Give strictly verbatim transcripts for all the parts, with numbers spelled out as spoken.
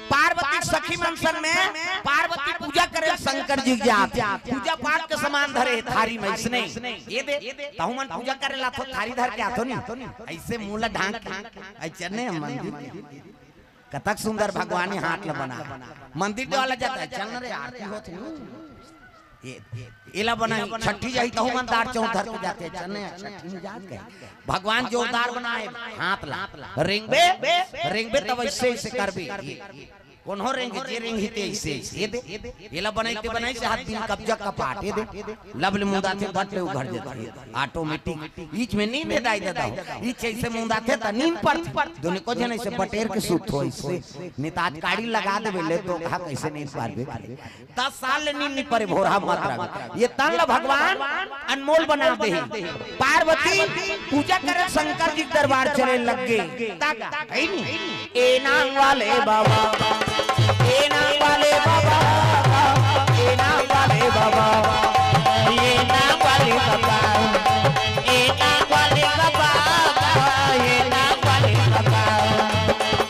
पार्वती सखी मन संग में पार्वती पूजा करे शंकर जी के जात हे। पूजा पाठ के सामान धरे हे थारी में, अइसने। ये दे, तहू मन पूजा करे ला तो थारी धर के आथो नी, अइसे मुंह ला ढांक के, अइसे नहीं हम मंदिर। कतक सुंदर भगवान ही हाथ ला बना हे। मंदिर देवाला जात हे, चल न रे, आरती होत हे। ये, एला बनाही, छट्ठी जाही तहू मन दार चौंक धर के जाथे, चल न, छट्ठी में जात हे। भगवान जोरदार बनाए, हाथ ला। रेंगबे, रेंगबे तब अइसे, अइसे करबे। कोनो रेंग, जे रेंगही ते अइसे, अइसे। ये दे, एला बनाई ते बनाई से हाथ दिन कब्जा कपाट, ये दे। लब ले मुंदाथे, बट ले उघर जाथे। Automatic। ईच में नींद हे दाई ददा हो। ईच अइसे मुंदाथे त नींद पड़थे। दुनिको झन अइसे बटेर के सुत हो अइसे। नितात काड़ी लगा देबे ले तो कहा कइसे नींद पारबे। दस साल ले नींद नी परे भोरहा मत रह। ये तन ल भगवान अनमोल बना दे। पार्वती पूजा करे शंकर जी के दरबार चले लग गे। ताका, है नी? ए नांग वाले बाबा, ए नांग वाले बाबा, ए नांग वाले बाबा, ए नांग वाले बाबा, ए नांग वाले बाबा, ए नांग वाले बाबा।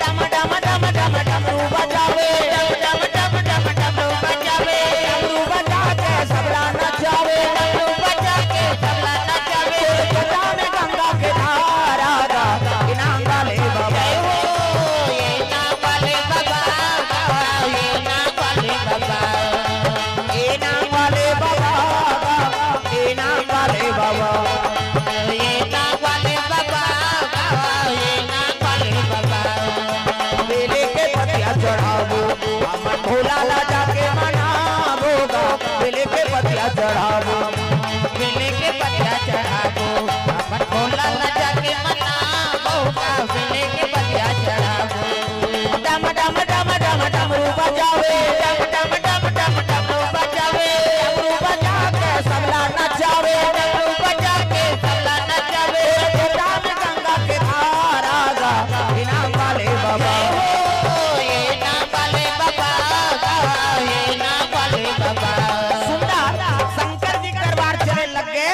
डम डम डम डम डमरू बजावे, डम डम डम डम डमरू बजावे, डमरू बजा के सबला नचावे, डमरू बजा के सबला नचावे। जटा में गंगा के धारा गा, ए नांग वाले बाबा। जय हो, ए नांग वाले बाबा, ए नांग वाले बाबा, ए नांग वाले बाबा, ए नांग वाले बाबा, ए नांग वाले बाबा, ए नांग वाले बाबा। बेले के पतिया चढ़ाबो, हमन भोला ला जाके मनाबो गा। बेले के पतिया चढ़ाबो, बेले के पतिया चढ़ाबो, हमन भोला ला जाके मनाबो गा। बेले के पतिया चढ़ाबो। डम डम डम डम डमरू बजावे, डम डम डम डम डमरू बजावे, डमरू बजा के सबला नचावे, डमरू बजा के सबला नचावे। जटा में गंगा के धारा गा, ए नांग वाले बाबा। जय हो, ए नांग वाले बाबा, ए नांग वाले बाबा। सुंदर शंकर जी के दरबार चले लग गे।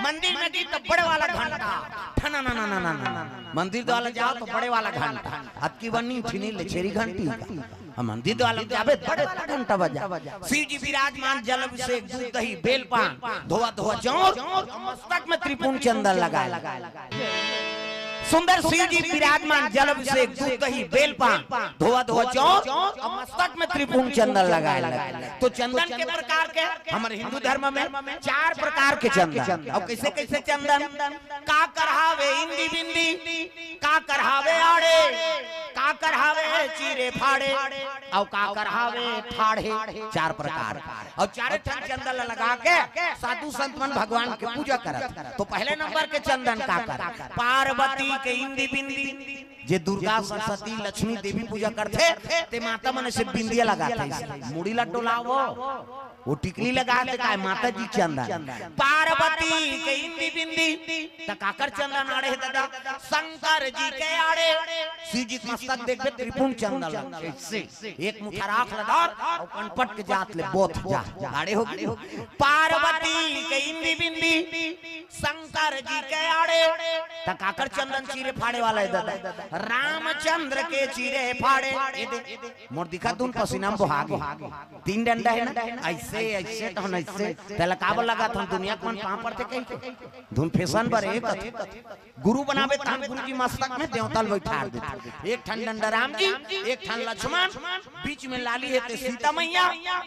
मंदिर में गे त बड़े वाला घंटा, ठना ना ना ना ना ना। मंदिर देवाला जाओ त बड़े वाला घंटा, अतकी बन्नी उठिनी ले छेरी घंटी। हम मंदिर देवाला जाबे त बड़े वाला घंटा बजा। शिव जी विराजमान, जल अभिषेक, दूध दही बेल पान, धोवा धोवा चाउर, मस्तक में त्रिपुंड चंदन लगाए। सुंदर शिव जी विराजमान, जल अभिषेक, दूध दही बेल पान, धोवा धोवा चाउर, मस्तक में त्रिपुंड चंदन लगाए। तो चंदन के प्रकार के, हमर हिंदू धर्म में चार प्रकार के चंदन। अउ कइसे कइसे चंदन? काकर हावे इंदी बिंदी, काकर हावे आड़े, काकर हावे चीरे फाड़े, अउ काकर हावे ठाढ़े। चार प्रकार। अउ चारे ठन चंदन ल लगा के साधु संत मन भगवान के पूजा करत। तो पहले नंबर के चंदन काकर? पार्वती के इंदी बिंदी। जे दुर्गा, सरस्वती, लक्ष्मी, देवी पूजा करथे, ते माता मन से बिंदिया लगाथे, मुड़ी ला डोलावो। वो टिकली लगा दे काय माता जी चंदन। पार्वती के इंदी बिंदी, त काकर चंदन आड़े हे ददा? शंकर जी के आड़े। शिव जी के मस्तक देखबे त्रिपुंड चंदन लग, अइसे एक मुठा राख ल धर अउ कनपट के जात ले बोथ जा, आड़े हो गे। पार्वती के इंदी बिंदी, शंकर जी के आड़े। त काकर चंदन चीरे फाड़े वाला हे ददा? रामचंद्र के चीरे फाड़े। ए दे, मोर दिखा दुन पसीना म बोहा गे। तीन डंडा हे ना, अइसे, अइसे, तहन अइसे। तेला काबर लगाथन दुनिया के मन पाँव परथे कहिके? धुन फैशन बर हे कथे। गुरु बनाबे तहन गुरु जी मस्तक में देवता ल बइठार देथे। एक ठन डंडा राम जी, एक ठन लक्ष्मण, बीच में लाली हे ते सीता मैया,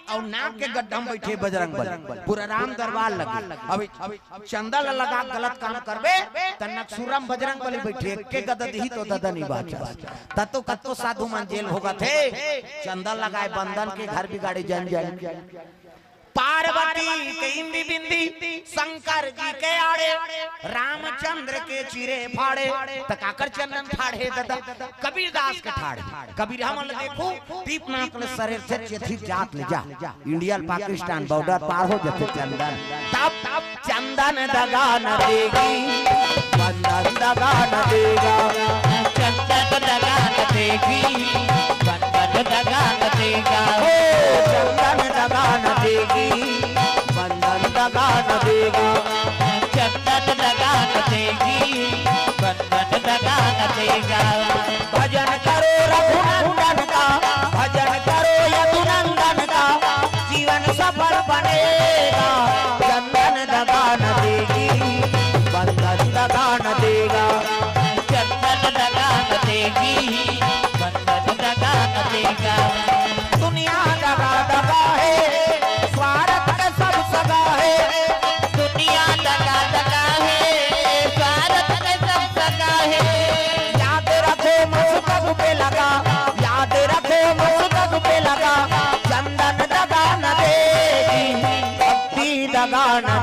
अउ नाक के गड्ढा में बइठे बजरंग बली। पूरा राम दरबार लगे। अब चंदा ल लगा गलत काम करबे, त नकसुरम बजरंग बली बइठे, के गदा दिही तो ददा नहीं बाचा। त तो कतको साधु मन जेल भोगत हे, चंदा लगाए बंदन के घर बिगाड़े जन जन। पार्वती के इंदी बिंदी, शंकर जी के आड़े, रामचंद्र के चीरे फाड़े, त काकर चंदन फाड़े ददा? कबीरदास के ठाड़े। कबीर हमन ल देखो, दीप नाक ले सरेर से चेथी जात ले जा। इंडिया ल पाकिस्तान बॉर्डर पार हो जथे चंदन। तब चंदन दगा न देगी, बंदन दगा न देगा। चंदन दगा न देगी, बंदन दगा न देगा। ओ चंदन दगा न देगी, बंदन दगा न देगा। चंदन दगा न देगी, बंदन दगा न देगा। भजन करो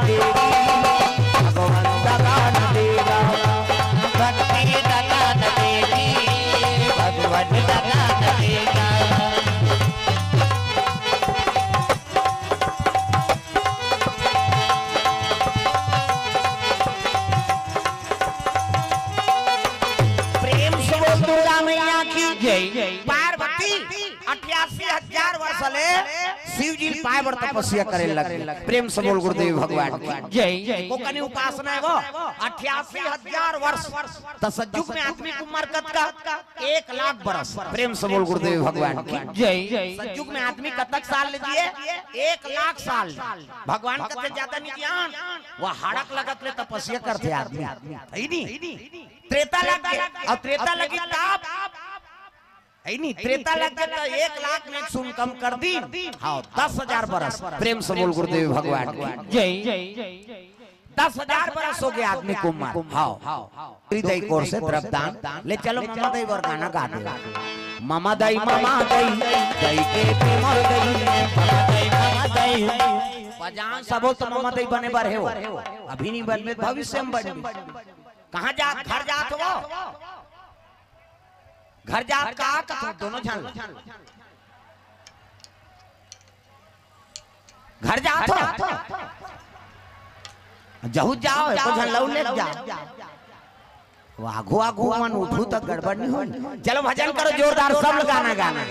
देगी, भगवंत दान देगा। भक्ति का दान देगी, भगवंत दान देगा। प्रेम से बोल दुर्गा मैया की जय। पार्वती अठासी हजार वर्ष ले शिव जी पाए बर तपस्या करे लगे। प्रेम से बोल गुरुदेव भगवान की जय। एको कनी उपासना हे वो, अठासी हजार वर्ष। त सतयुग में आदमी के उम्र कतका? एक लाख बरस। प्रेम से बोल गुरुदेव भगवान की जय। सतयुग में आदमी कतक साल ले जिए? एक लाख साल। भगवान कथे ज्यादा नहीं जियान, वो हाड़क लगत ले तपस्या करथे आदमी। हे नी? त्रेता लग गे, अउ त्रेता लगी तब, हे नी? त्रेता लग गे त एक लाख में एक सुन कम कर दी। हाँ, दस हजार बरस। प्रेम से बोल गुरुदेव भगवान की जय। दस हजार बरस हो गे आदमी के उम्र। हाँ, हृदय कोर से द्रव्य दान ले चलो, ममा दई बर गाना गा दे। ममा दई, ममा दई, दई के ते मोर दई, ममा दई, ममा दई। बजान सबो तो ममा दई बने बर हे वो। अभी नहीं बनबे, भविष्य में बनबे। कहाँ जात, घर जात हो? घर जात का, कथो दोनों झन घर जात हो? जहू जाओ, एको झन लऊ ले जा। वो आघू आघू मन उठू त गड़बड़ नहीं होई। चलो भजन करो जोरदार, सब गाना गाना।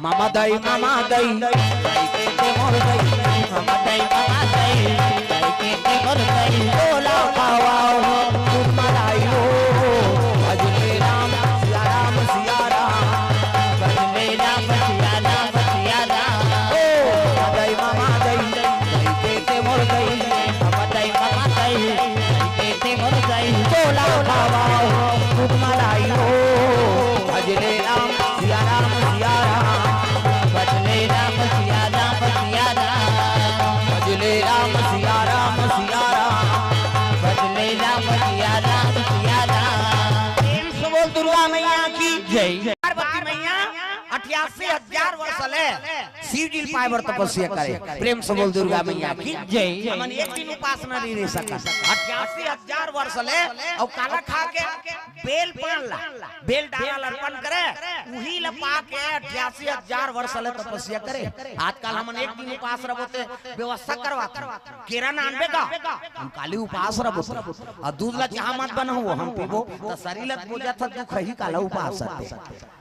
ममा दई, ममा दई, दई के ते मोर दई। ममा दई, ममा दई, दई के ते मोर दई। बोला खावा हो, दूध मलाई हो। भजले राम, सिया राम, सिया राम। भजले राम, सिया राम, सिया राम। ओ, ममा दई, ममा दई, दई के ते मोर दई। ममा दई, ममा दई, दई के ते मोर दई। बोला खावा हो, दूध मलाई हो। भजले राम, सिया राम, सिया राम। भजले राम, सिया राम, सिया राम। भजले राम, सिया राम, सिया राम। भजले राम, सिया राम, सिया राम। प्रेम से बोल दुर्गा मैया की जय। पार्वती मैया अठासी हजार वर्ष ले शिव जी पाए बर तपस्या करे। प्रेम से बोल दुर्गा मैया की जय। हमन एक दिन उपासना नहीं रह सकत। अठासी हजार वर्ष ले अउ काला खा के बेल पान ला, बेल डाला ल अर्पण करे, उही ल पा के अठासी हजार वर्ष ले तपस्या करे। आजकल हमन एक दिन उपास रबो ते व्यवस्था करवात हन। केरा नानबे गा, हम काली उपास रबो ते। अउ दूध ला चाह मत बनाओ, हम पीबो, त शरीर ल पूजा था, दुख ही काला उपास हते।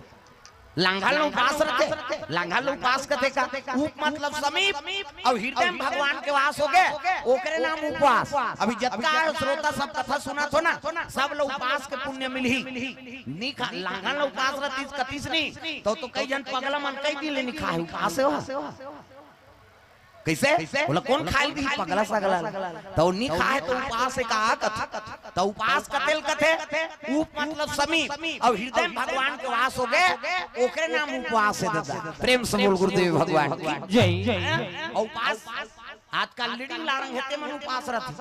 लांघा ल उपास रथे, लांघा ल उपास कथे का? उप मतलब समीप, अउ हृदय में भगवान के वास हो गे, ओकरे नाम उपवास। अभी जतका हे श्रोता सब कथा सुनत हो ना, सब ल उपास के पुण्य मिलही। नी खा, लांघा ल उपास रथिस कथिस नी, तो, तो कई झन पगला मन कई दिन ले नी खाए, उपास हे हो। कइसे? ओला कोन खाए ल दिही पगला सगला ल? त ओ नी खाए त उपास हे का कथे? त उपास कते ल कथे? उप मतलब समीप, अउ हृदय में भगवान के वास हो गे, ओकरे नाम उपास हे दादा। प्रेम से बोल गुरुदेव भगवान की जय। अउ उपास आजकल लीडिंग लाड़ंग हे ते मन उपास रथे।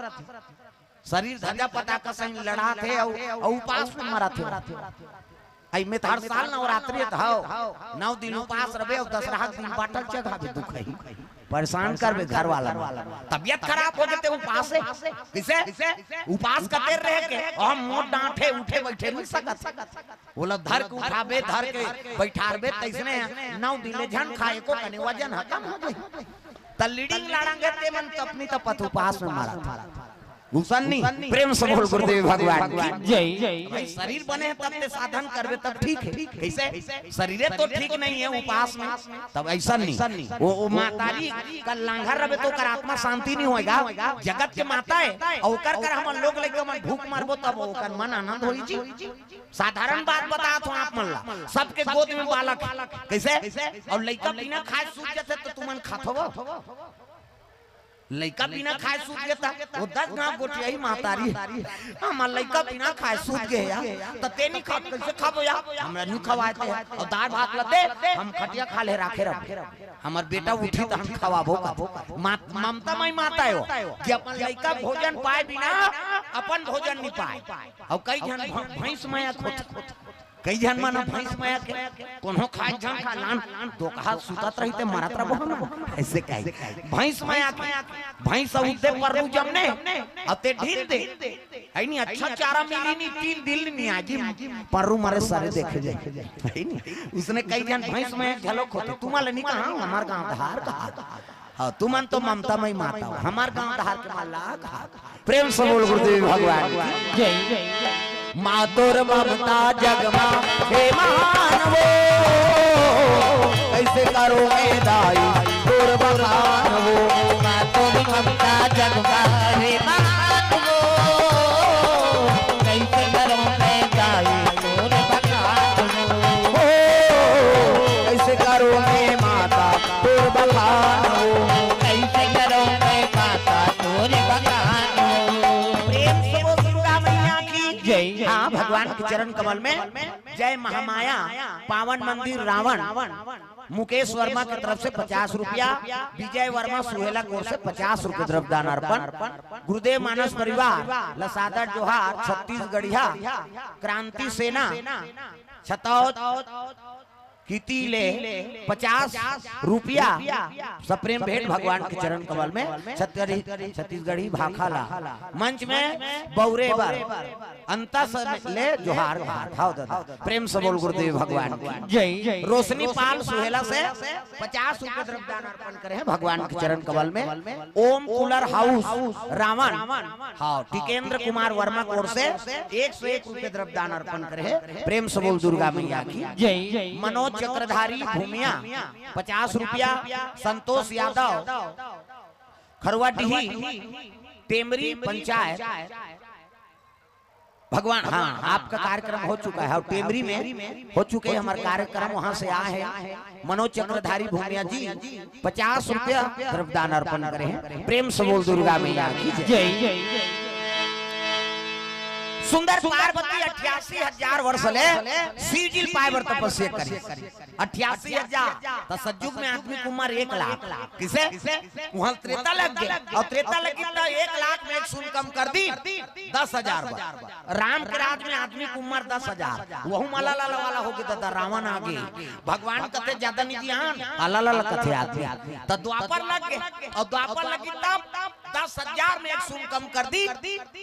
शरीर धजा पता का सही लड़ात हे अउ, अउ उपास में मरत हे। अई में त हर साल नवरात्रि त हव, नौ दिन उपास रबे अउ दसरहा के दिन बाटल चघाबे, दुख ही परेशान करबे घर वाला मन। तबियत खराब हो गे ते उपास हे। कइसे? उपास कते रहे के, हम मोर डांठे उठे बइठे नइ सकत। ओला धर के उठाबे, धर के बइठारबे, तइसने नौ दिन ले झन खाए को कने वजन ह कम हो जाही। त लीडिंग लाड़ंग हे ते मन तपनी तपत उपास में मरत। गुलशन नी, प्रेम से बोल गुरुदेव भगवान की जय। भाई, शरीर बने हे तब ते साधन करबे तब ठीक हे। कइसे? शरीरे तो ठीक नइ हे उपास में, तब अइसन नी। ओ, ओ मातारी का लांघा रबे त ओकर आत्मा शांति नइ होय गा। जगत के माता हे, अउ ओकर कर हमन लोग लइका मन भूख मरबो तब ओकर मन आनंद होही जी। साधारण बात बतात हों आप मन ला, सबके गोद में बालक हे। कइसे? अउ लइका बिना खाए सूत जाथे त तुमन खाथो वो? लइका बिना खाए सूत गे त ओ दस गांव गोठियाही महतारी हे। हमर लइका बिना खाए सूत गे हे यार, त ते नी खात, कइसे खाबो यार? हमरा नी खवाए ते। अउ दार भात ल दे, हम खटिया खाल्हे राखे रब। हमर बेटा उठी त हम खवाबो कथे। मात-, ममता मई माता हे वो, कि अपन लइका भोजन पाए बिना अपन भोजन नी पाए। अउ कई झन भ-, भैंस मया खोत कई झन मन भैंस मया के, कोनो खाए झन खा लान, दोकहा सुतत रही ते मरत रहो ना, ऐसे कही। भैंस मया के, भैंस उद्दे पररू जमने, अते ढील दे। है नी, अच्छा चारा मिली नी, तीन दिन नी आजी, पररू मरे सारे देखे जाए। है नी, उसने कई झन भैंस मया घलो खोते, तुम्हारे नहीं कहा, हमार गांव धार कहा। हाँ, तुमन तो ममता मई माता हो, हमार गांव धार के माला कहा। प्रेम से बोल गुरुदेव भगवान की। जय। माँ तोर ममता जगमा हे महान वो, कैसे करो मैं दाई तोर बखान वो। माँ तोर ममता जगमा हे महान वो, कैसे करो मैं दाई तोर बखान वो। ओ, कैसे करो मैं माता तोर बखान वो। कैसे करो मैं माता तोर बखान वो। प्रेम से बोल दुर्गा मैया की। जय। हाँ, भगवान के चरण कमल में जय महामाया, पावन मंदिर रावण, मुकेश वर्मा की तरफ से पचास रुपया, विजय वर्मा सुहेला कोर से पचास रुपये द्रव्य दान अर्पण, गुरुदेव मानस परिवार, लसादर जोहार, छत्तीसगढ़िया क्रांति सेना, छतौद किती ले पचास रुपया सप्रेम भेंट भगवान के चरण कमल में छत्तीसगढ़ी, छत्तीसगढ़ी भाखा ला मंच में बौरे बर अंतस ले जोहार घाट। हाव दादा, प्रेम से बोल गुरुदेव भगवान की। जय। रोशनी पाल सुहेला से पचास रुपये द्रव्य दान अर्पण करे हैं भगवान के चरण कमल में। ओम कूलर हाउस रावण, हाँ, टिकेंद्र कुमार वर्मा कोर से एक सौ एक रुपये द्रव्य दान अर्पण करे हैं। प्रेम से बोल दुर्गा मैया की। जय। मनोज चक्रधारी भूमिया पचास रुपया, संतोष यादव खरवाडीही टेमरी पंचायत। भगवान, हाँ, आपका कार्यक्रम हो चुका है और टेमरी में हो चुके हैं हमारे कार्यक्रम, वहां से आए हैं मनोज चक्रधारी भूमिया जी, पचास रुपया द्रव्यदान अर्पण करे हैं। प्रेम से बोल दुर्गा मैया की जय। जय। सुंदर पार्वती अट्ठासी हजार वर्ष ले शिव जी पाए बर तपस्या करी। अट्ठासी हजार, त सतयुग में आदमी के उम्र एक लाख। किसे? वहां त्रेता लग गए, और त्रेता लगी त एक लाख में एक शून्य कम कर दी, दस हजार बर। राम के राज में आदमी के उम्र दस हजार, वहू माला लाला वाला हो गए दादा, रावण आ गए। भगवान कथे ज्यादा नहीं जियान, आला लाला कथे आदमी। त द्वापर लग गए, और द्वापर लगी तब दस हजार में एक शून्य कम कर दी,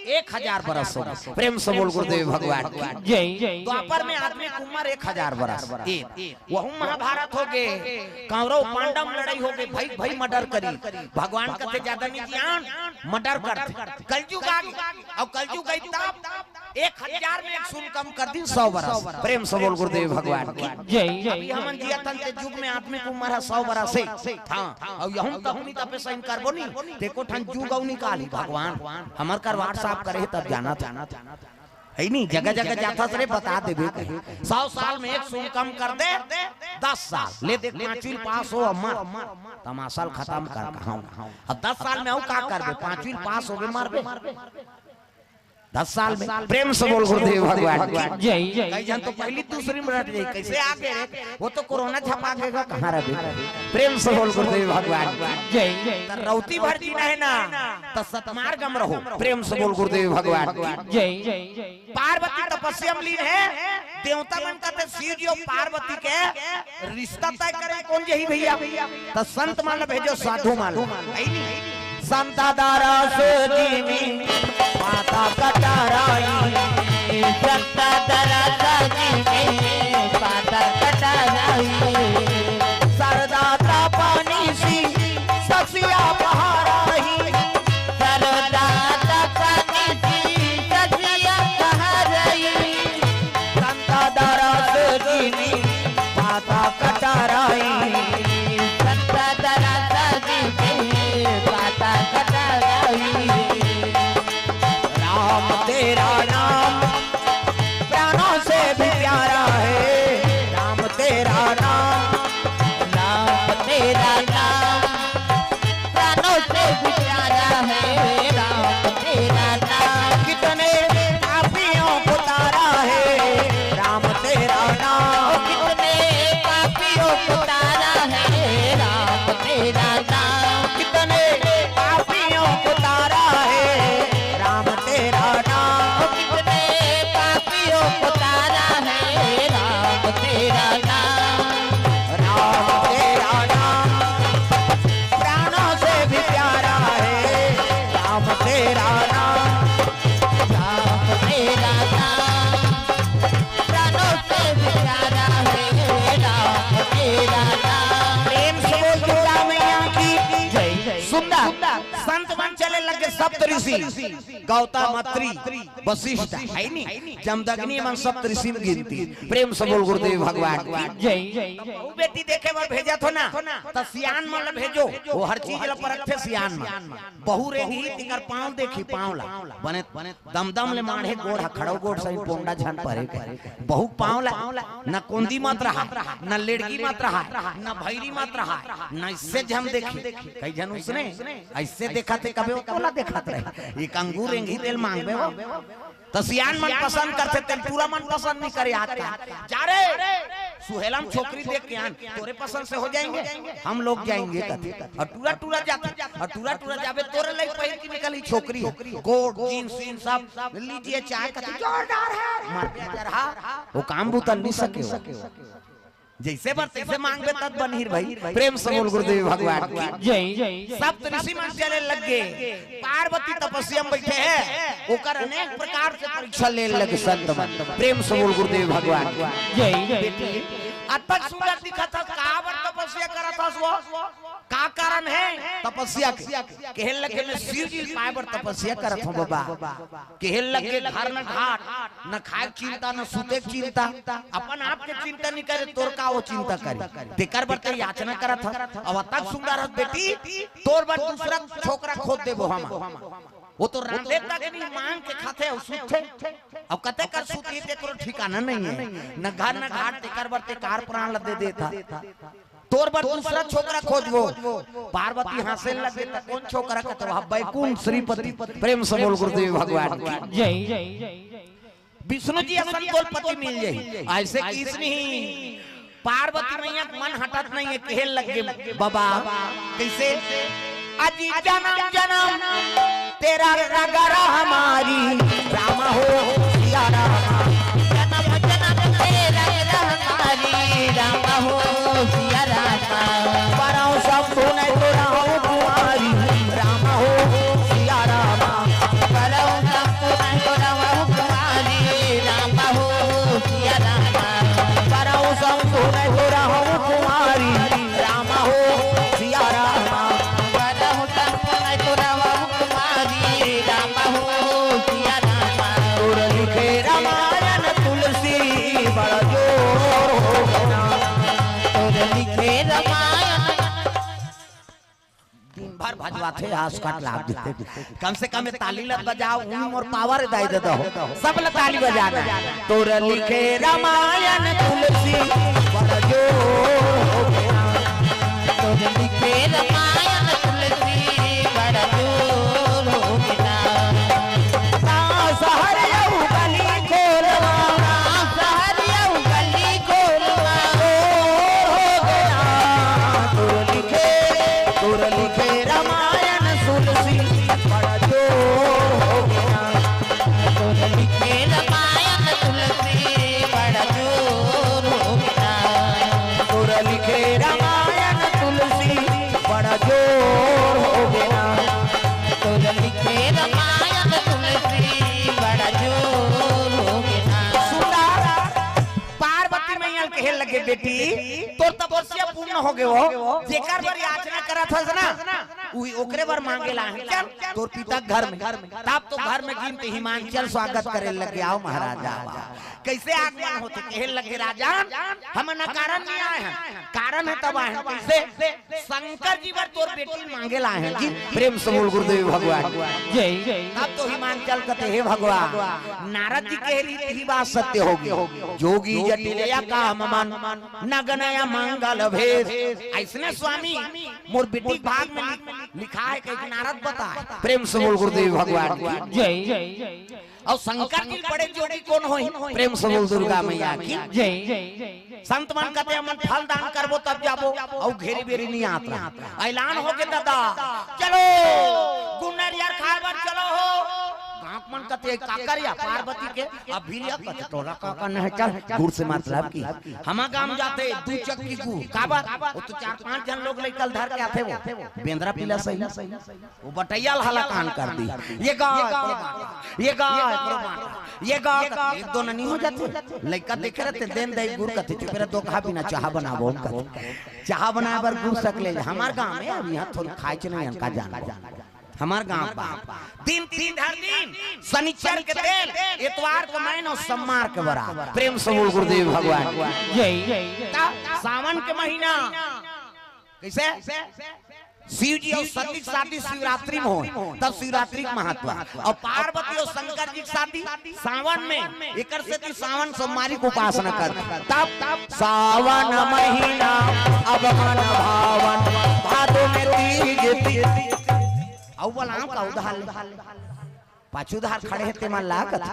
एक हजार बरस हो गए। प्रेम से बोल गुरुदेव भगवान की। जय। द्वापर में आदमी के उम्र एक हजार बरस, एक, वहू महाभारत हो गए, कौरव पांडव लड़ाई हो गए, भाई भाई मर्डर करी। भगवान कथे ज्यादा नहीं जियान, मर्डर करते। कलयुग आ गया, और कलयुग आई तब एक हजार में एक शून्य कम कर दी, सौ बरस। प्रेम से बोल गुरुदेव भगवान की। जय। अभी हमन जिया थन ते युग में आदमी के उम्र है सौ बरस है। हाँ, और यहूं तहूं नहीं तपे सही करबो नहीं, ते को ठन जुग अउ निकाली भगवान। हमर कर WhatsApp करे तब जाना था। है नहीं, जगह जगह जाता सरे बता देबे कहीं। सौ साल में एक शून्य कम कर दे, दस साल। ले देख, पांचवी पास हो अमर, तमाशा ल खत्म कर कहा। अब दस साल में अउ का करबे, पांचवी पास हो गए, मारबे। दस साल में। प्रेम से बोल गुरुदेव भगवान की। जय। कई जन तो पहली दूसरी में रट जाई, कैसे आ गए रे? वो तो कोरोना छपा के गा, कहाँ रहे? प्रेम से बोल गुरुदेव भगवान की। जय। त रौती भर जीना है ना, त सतमार्ग में रहो। प्रेम से बोल गुरुदेव भगवान की। जय। पार्वती तपस्या में लीन है, देवता मन कथे शिव जी और पार्वती के रिश्ता तय करे कोन जही भैया, त संत मन भेजो, साधु मन। संत दरस दीन्ही पाता कटाराई। संत दरस दीन्ही पाता कटाराई। सरदा तपनीसी ससिया पहाराई। सरदा तपनीसी ससिया पहाराई। संत दरस दीन्ही पाता कटाराई। संत दरस दीन्ही पाता कटाराई। राम तेरा नाम प्राणों से भी प्यारा है। राम तेरा नाम, राम तेरा नाम प्राणों से सप्त ऋषि, गौतम, अत्रि, वशिष्ठ, है नी, जमदग्नि, मन सप्त ऋषि में गिनती। प्रेम से बोल गुरुदेव भगवान की। जय। बहू बेटी देखे बर भेजत हो ना, त सियान मन ल भेजो, वो हर चीज ल परखथे सियान मन। बहू रेंगही, तिकर पाँव देखी, पाँव ला। बने दमदम ले माढ़े गोड़ ह, खड़ो गोड़ सही पोंडा झन परे के। बहू पाँव ला, न कोंदी मत रहा, न लेड़गी मत रहा, न भैरी मत रहा, न इससे झन देखी। कई झन उसने ऐसे देखा थे, कबे वो तोला देखत रहे। एक अंगूर रेंगही तेल मांगबे वो। त सियान मन पसंद करथे, तेल टूरा मन पसंद नहीं करे। आज का जा रे, सुहेलम छोकरी देख के आन, तोरे पसंद से हो जाएंगे, हम लोग जाएंगे कथे। और टूरा टूरा जाथे, और टूरा टूरा जाबे, तोरे लई पहिर के निकली छोकरी, कोट, जींस, वींस सब लीजिए, चाहे कथे जोरदार है, मार के जरहा, वो काम बुतल नहीं सके हो। जैसे बर तैसे मांगबे तब बनही भाई। प्रेम से बोल गुरुदेव भगवान की। जय। सप्त ऋषि मन चले लग गे। पार्वती तपस्या में बैठे हैं, ओकर अनेक प्रकार से परीक्षा ले लगे संत मन। प्रेम से बोल गुरुदेव भगवान की। जय। बेटी, अतक सुंदर दिखत हस, काबर तपस्या करत हस वो? का कारण है तपस्या के? कहे लगे, मैं शिव जी पाए बर तपस्या करत हूँ बाबा। कहे लगे, घर न घाट, न खाए चिंता, न सूते चिंता, अपन आप के चिंता नहीं करे, तोर का वो चिंता करे? तेकर बर ते याचना करत ह। अब अतक सुंदर हस बेटी, तोर बर दूसरा छोकरा खोज देबो हम। वो तो रांधे तक नहीं, मांग के खाथे अउ सूतथे। अब कते कर सूतही, तेकरो ठिकाना नहीं है, न घर न घाट, तेकर बर ते कार प्राण ल दे देत ह। तोर बर दूसरा छोकरा खोजबो। पार्वती हंसे लगे, त कौन छोकरा कथे, वह बैकुंठ श्रीपति। प्रेम से बोल गुरुदेव भगवान की। जय। विष्णु जी असन तोर पति मिल जाही। ऐसे किस नहीं, पार्वती मैया के मन हटत नहीं है, कहे लगे बाबा। कैसे? अजी जन्म जन्म तेरा रगरा हमारी, राम हो सिया राम। जन्म जन्म तेरा रगरा हमारी, राम हो सिया राम। परम शंभु नहीं तो राम कुमारी, राम हो सिया राम। परम शंभु नहीं तो राम कुमारी, राम हो सिया राम। परम शंभु नहीं तो राम कुमारी, राम हो सिया राम। परम शंभु नहीं तो राम कुमारी, राम हो सिया राम। तोर लिखे रामायण तुलसी बड़ा जोर हो गया। तोर लिखे रामायण। दिन भर भजवाथे, आस काट लाग देथे। कम से कम ये ताली लत बजाओ, उन मोर पावर दाई दे दो। सब ल ताली बजाना। तोर लिखे रामायण तुलसी बड़ा जोर हो गया। तोर लिखे रामायण तुलसी बड़ा जोर हो गया। ना शहर अउ गली खोलवा, ना शहर अउ गली खोलवा, जोर हो गया। तोर लिखे, तोर लिखे रामायण तुलसी बड़ा जोर हो गया। तोर लिखे रामायण तुलसी बड़ा जोर हो गया। तोर लिखे रामायण तुलसी बड़ा जोर हो गया। तोर लिखे रामायण तुलसी बड़ा जोर हो गया। सुंदर पार्वती मैया ल कहे लगे, बेटी, तोर तपस्या पूर्ण हो गए हो, जेकर बर याचना करत हस ना, उही ओकरे बर मांगे ला है। चल, तोर पिता घर में, तब तो घर में गिनते हिमांचल स्वागत करे लगे, आओ महाराज, आओ। कैसे आगमन होथे? कहे लगे, राजन, हम न कारण नहीं आए हैं, कारण है तब आए हैं। कैसे? शंकर जी बर तोर बेटी मांगे ला है जी। प्रेम से बोल गुरुदेव भगवान। जय। तब तो हिमांचल कथे, हे भगवान, नारद जी कहे रही, यही बात सत्य होगी। जोगी जटिलया काम मन, नगनया मंगल भेष। ऐसने स्वामी मोर बेटी भाग में लिख-, लिखा है, कहे नारद बताए। प्रेम से बोल गुरुदेव भगवान की। जय। अउ शंकर जी बड़े जोगी कोन होही? प्रेम से बोल दुर्गा मैया की। जय। संत मन कथे, हमन फल दान करबो तब जाबो, अउ घेरी बेरी नहीं आत रहा। ऐलान हो के दादा, चलो गुन्नर यार खाए बर चलो हो। गाँव मन कथे, काकर या पार्वती के, अब भी लिया कथे, तोला काकर नहीं, चल, गुड़ से मतलब की। हमा गाँव जाते दू चक्की गुड़, काबर? वो तो चार पांच झन लोग लइका ल धर के आथे वो। बेंदरा पीला सही। वो बटैया ल हलाकान कर दी। ये गा, ये गा, ये गा, एक दो ननी हो जाथे। लइका देखे रहते, देन दई गुड़ कथे, चुप रह, दो कहा बिना चाहा बनाबो, हम कथे। चाहा बनाए बर गुड़ सकले, हमार गाँव में अब यहाँ थोड़ी खाए च नहीं, इनका जान। हमर गांव बा। दिन तीन हर दिन, शनिचर के तेल, एतवार के मैन अउ सम्मार के बरा। प्रेम से बोल गुरुदेव भगवान। जय। त सावन के महीना कइसे? शिव जी अउ सती के शादी शिवरात्रि में होय, तब शिवरात्रि के महत्व। अउ पार्वती अउ शंकर जी के शादी सावन में, एकर सेती सावन सोमवारी के उपासना कर। तब सावन महीना अब मन भावन, भादो में तीज ती-, अउ बोलाओ का उधार ले। पाछू धार खड़े हे तेमन ला कथा।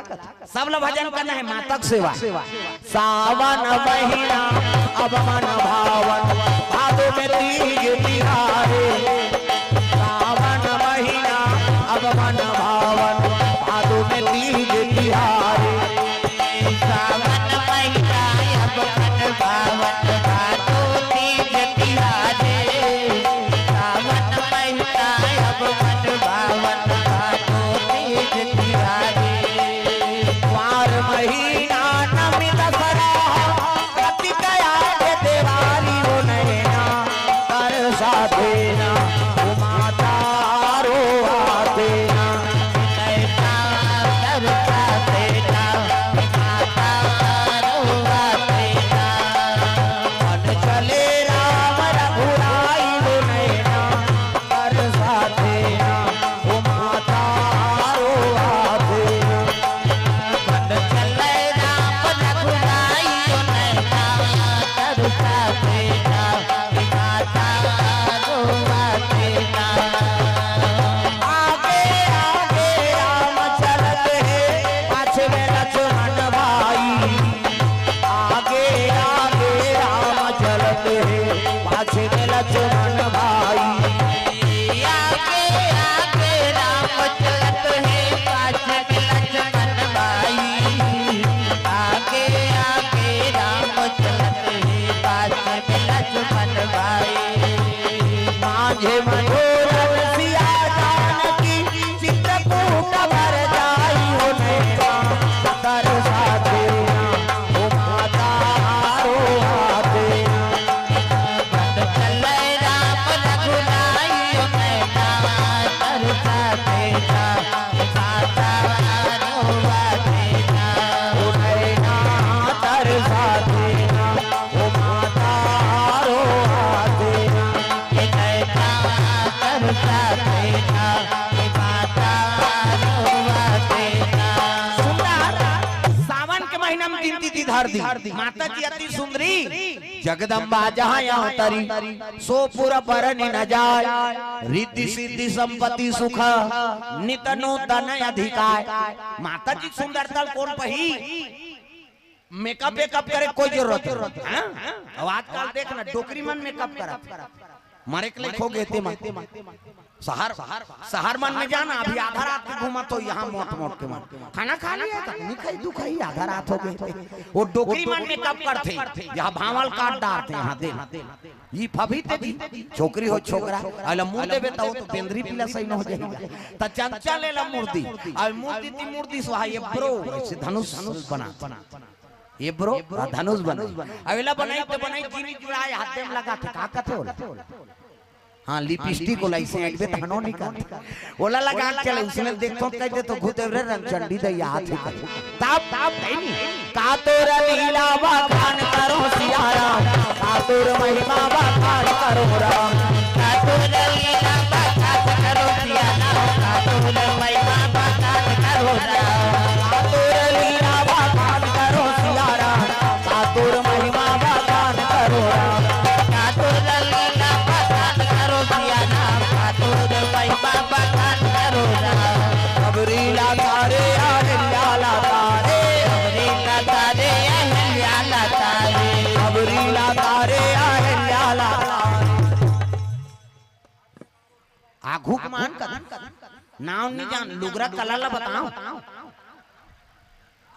सब ला भजन करना हे, माता के सेवा। सावन महीना अब मन भावन, भादो में तीज तिहारे। सावन महीना अब मन भावन, भादो में तीज तिहारे। सावन महीना अब मन भावन, भादो तीज तिहारे। सावन महीना अब मन भावन, भादो तीज तिहारे। कुंवार महीना नमी दसरा, कार्तिक आगे देवारी हो नैना, तरसा देना, ओ माता रोआ देना। नैना तरसा देना, माता रोआ देना। मन चले राम रघुराई हो नैना, तरसा देना, ओ माता रोआ देना। मन चले राम रघुराई ओ नैना, तरसा देना, माता रोआ देना। आगे आगे राम चलत हे, पाछे में लक्ष्मण भाई। आगे आगे राम चलत हे, पाछे में लक्ष्मण भाई। आगे आगे राम चलत हे, पाछे में लक्ष्मण भाई। आगे आगे राम चलत हे, पाछे में लक्ष्मण भाई। माझे मनोरथ सिया जानकी, चित्रकूट भर जाई हो नैना, तरसा देना, ओ माता रोआ देना। बन चले राम रघुराई ओ नैना, तरसा देना, माता रोआ देना। ओ नैना तरसा देना, ओ माता रोआ देना। ए नैना तरसा देना, ए माता रोआ देना। सुंदर, सावन के महीना में दिन तिथि धर दी। माता जी अति सुंदरी, जगदम्बा जहाँ यहाँ तरी, सो पुर बरनि न जाय, रिद्धि सिद्धि संपत्ति सुख, नित नूतन अधिकाय। माता जी के सुंदरता ल कोन पही? मेकअप वेकअप करे के कोई जरूरत नहीं। हाँ? अब आजकल देख ना, डोकरी मन मेकअप करत, मरे के लइक हो गे ते मन। शहर, शहर मन में जाना, अभी आधा रात के घूमत हो यहाँ मोट मोट के मन। खाना खा लिया का? नहीं खाई, तू खाई, आधा रात हो गे। वो डोकरी मन मेकअप करथे, यहाँ भांवल काट डारथे, यहाँ दे। ई फभी ते दी, छोकरी हो छोकरा, अइला मुंह देबे त वो तो बेंदरी पीला सही न हो जाएगा। त चंचल एला मुर्दी, अउ मुर्दी ती मुर्दी सुहा, ये ब्रो, ऐसे धनुष बना। ये ब्रो, हाँ, धनुष बना। अवेला बनाई त बनाई, जीनी जुड़ाए, हाथे में लगा थे, का कथे ओला? हाँ, लिपस्टिक ओला, इसे अइबे त हनो निकाल। ओला लगा के चले, उसने देखतो कह दे तो खुद रे रंगचंडी दे याद ही कर। तब, तब नहीं। का तोर लीला बखान करो सिया राम, का तोर महिमा बखान करो राम। का तोर लीला बखान करो सिया राम, का तोर महिमा बखान करो राम। का तोर लीला बखान करो सिया राम, का तोर महिमा बखान करो राम। का तोर लीला बखान करो सिया राम, का तोर महिमा बखान करो राम। अबरी लाता रे, अहिल्या लाता रे। अबरी लाता रे, अहिल्या लाता रे। अबरी लाता रे, अहिल्या लाता रे। आघू के मान कर। नाव नहीं जान, लुगरा कला ला बताओ।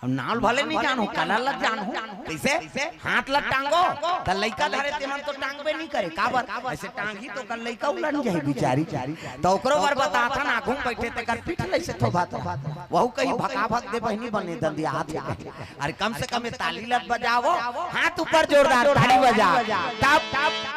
अब नाव भले नहीं जानहूं, कला ला जानहूं। कइसे? हाथ ला टांगो, त लइका धरे तेमन तो टांगबे नहीं करे। काबर? अइसे टांगही तो कल लइका उलन जाही बिचारी। त ओकरो बर बताथन, आघू म बइठे तेकर पीठ ल अइसे थोभात रहा। वहू कही भका भक दे बहिनी बने दंदियात हे। अरे कम से कम ये ताली लत बजावो, हाथ ऊपर जोरदार ताली बजा। तब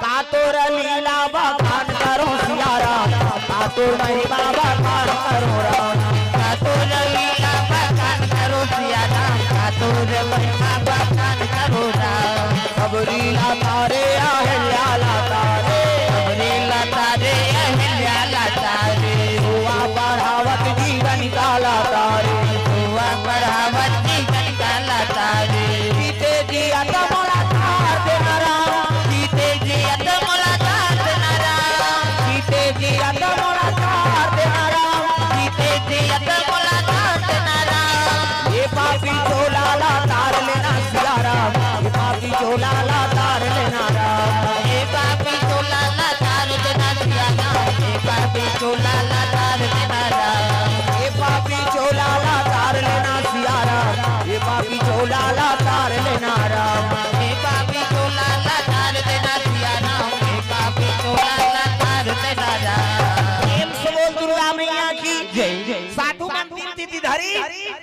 का तोर लीला बखान करो सिया राम, का तोर महिमा बखान करो राम। का तोर लीला बखान करो सिया राम, का तोर महिमा बखान करो राम। सबरी लाता रे अहिल्या लाता रे, सबरी लाता रे अहिल्या लाता रे। हुआ बढ़ावत जीवन का लाता रे, हुआ बढ़ावत जीवन का लाता रे। जीते जियत मोला तार देना राम, जीते जियत मोला तार देना राम, जीते जियत मोला तार देना राम, जीते जियत मोला तार देना राम। ये पापी चोला ला तार लेना सिया राम, ये पापी चोला ला तार लेना राम। ये पापी चोला ला तार देना सिया राम, ये पापी चोला ला तार देना राम। ये पापी चोला ला तार लेना सिया राम, ये पापी चोला ला तार लेना राम। ये पापी चोला ला तार देना सिया राम, ये पापी चोला ला तार देना राम। प्रेम से बोल दुर्गा मैया की जय। साधु मन तीन तिथि धरी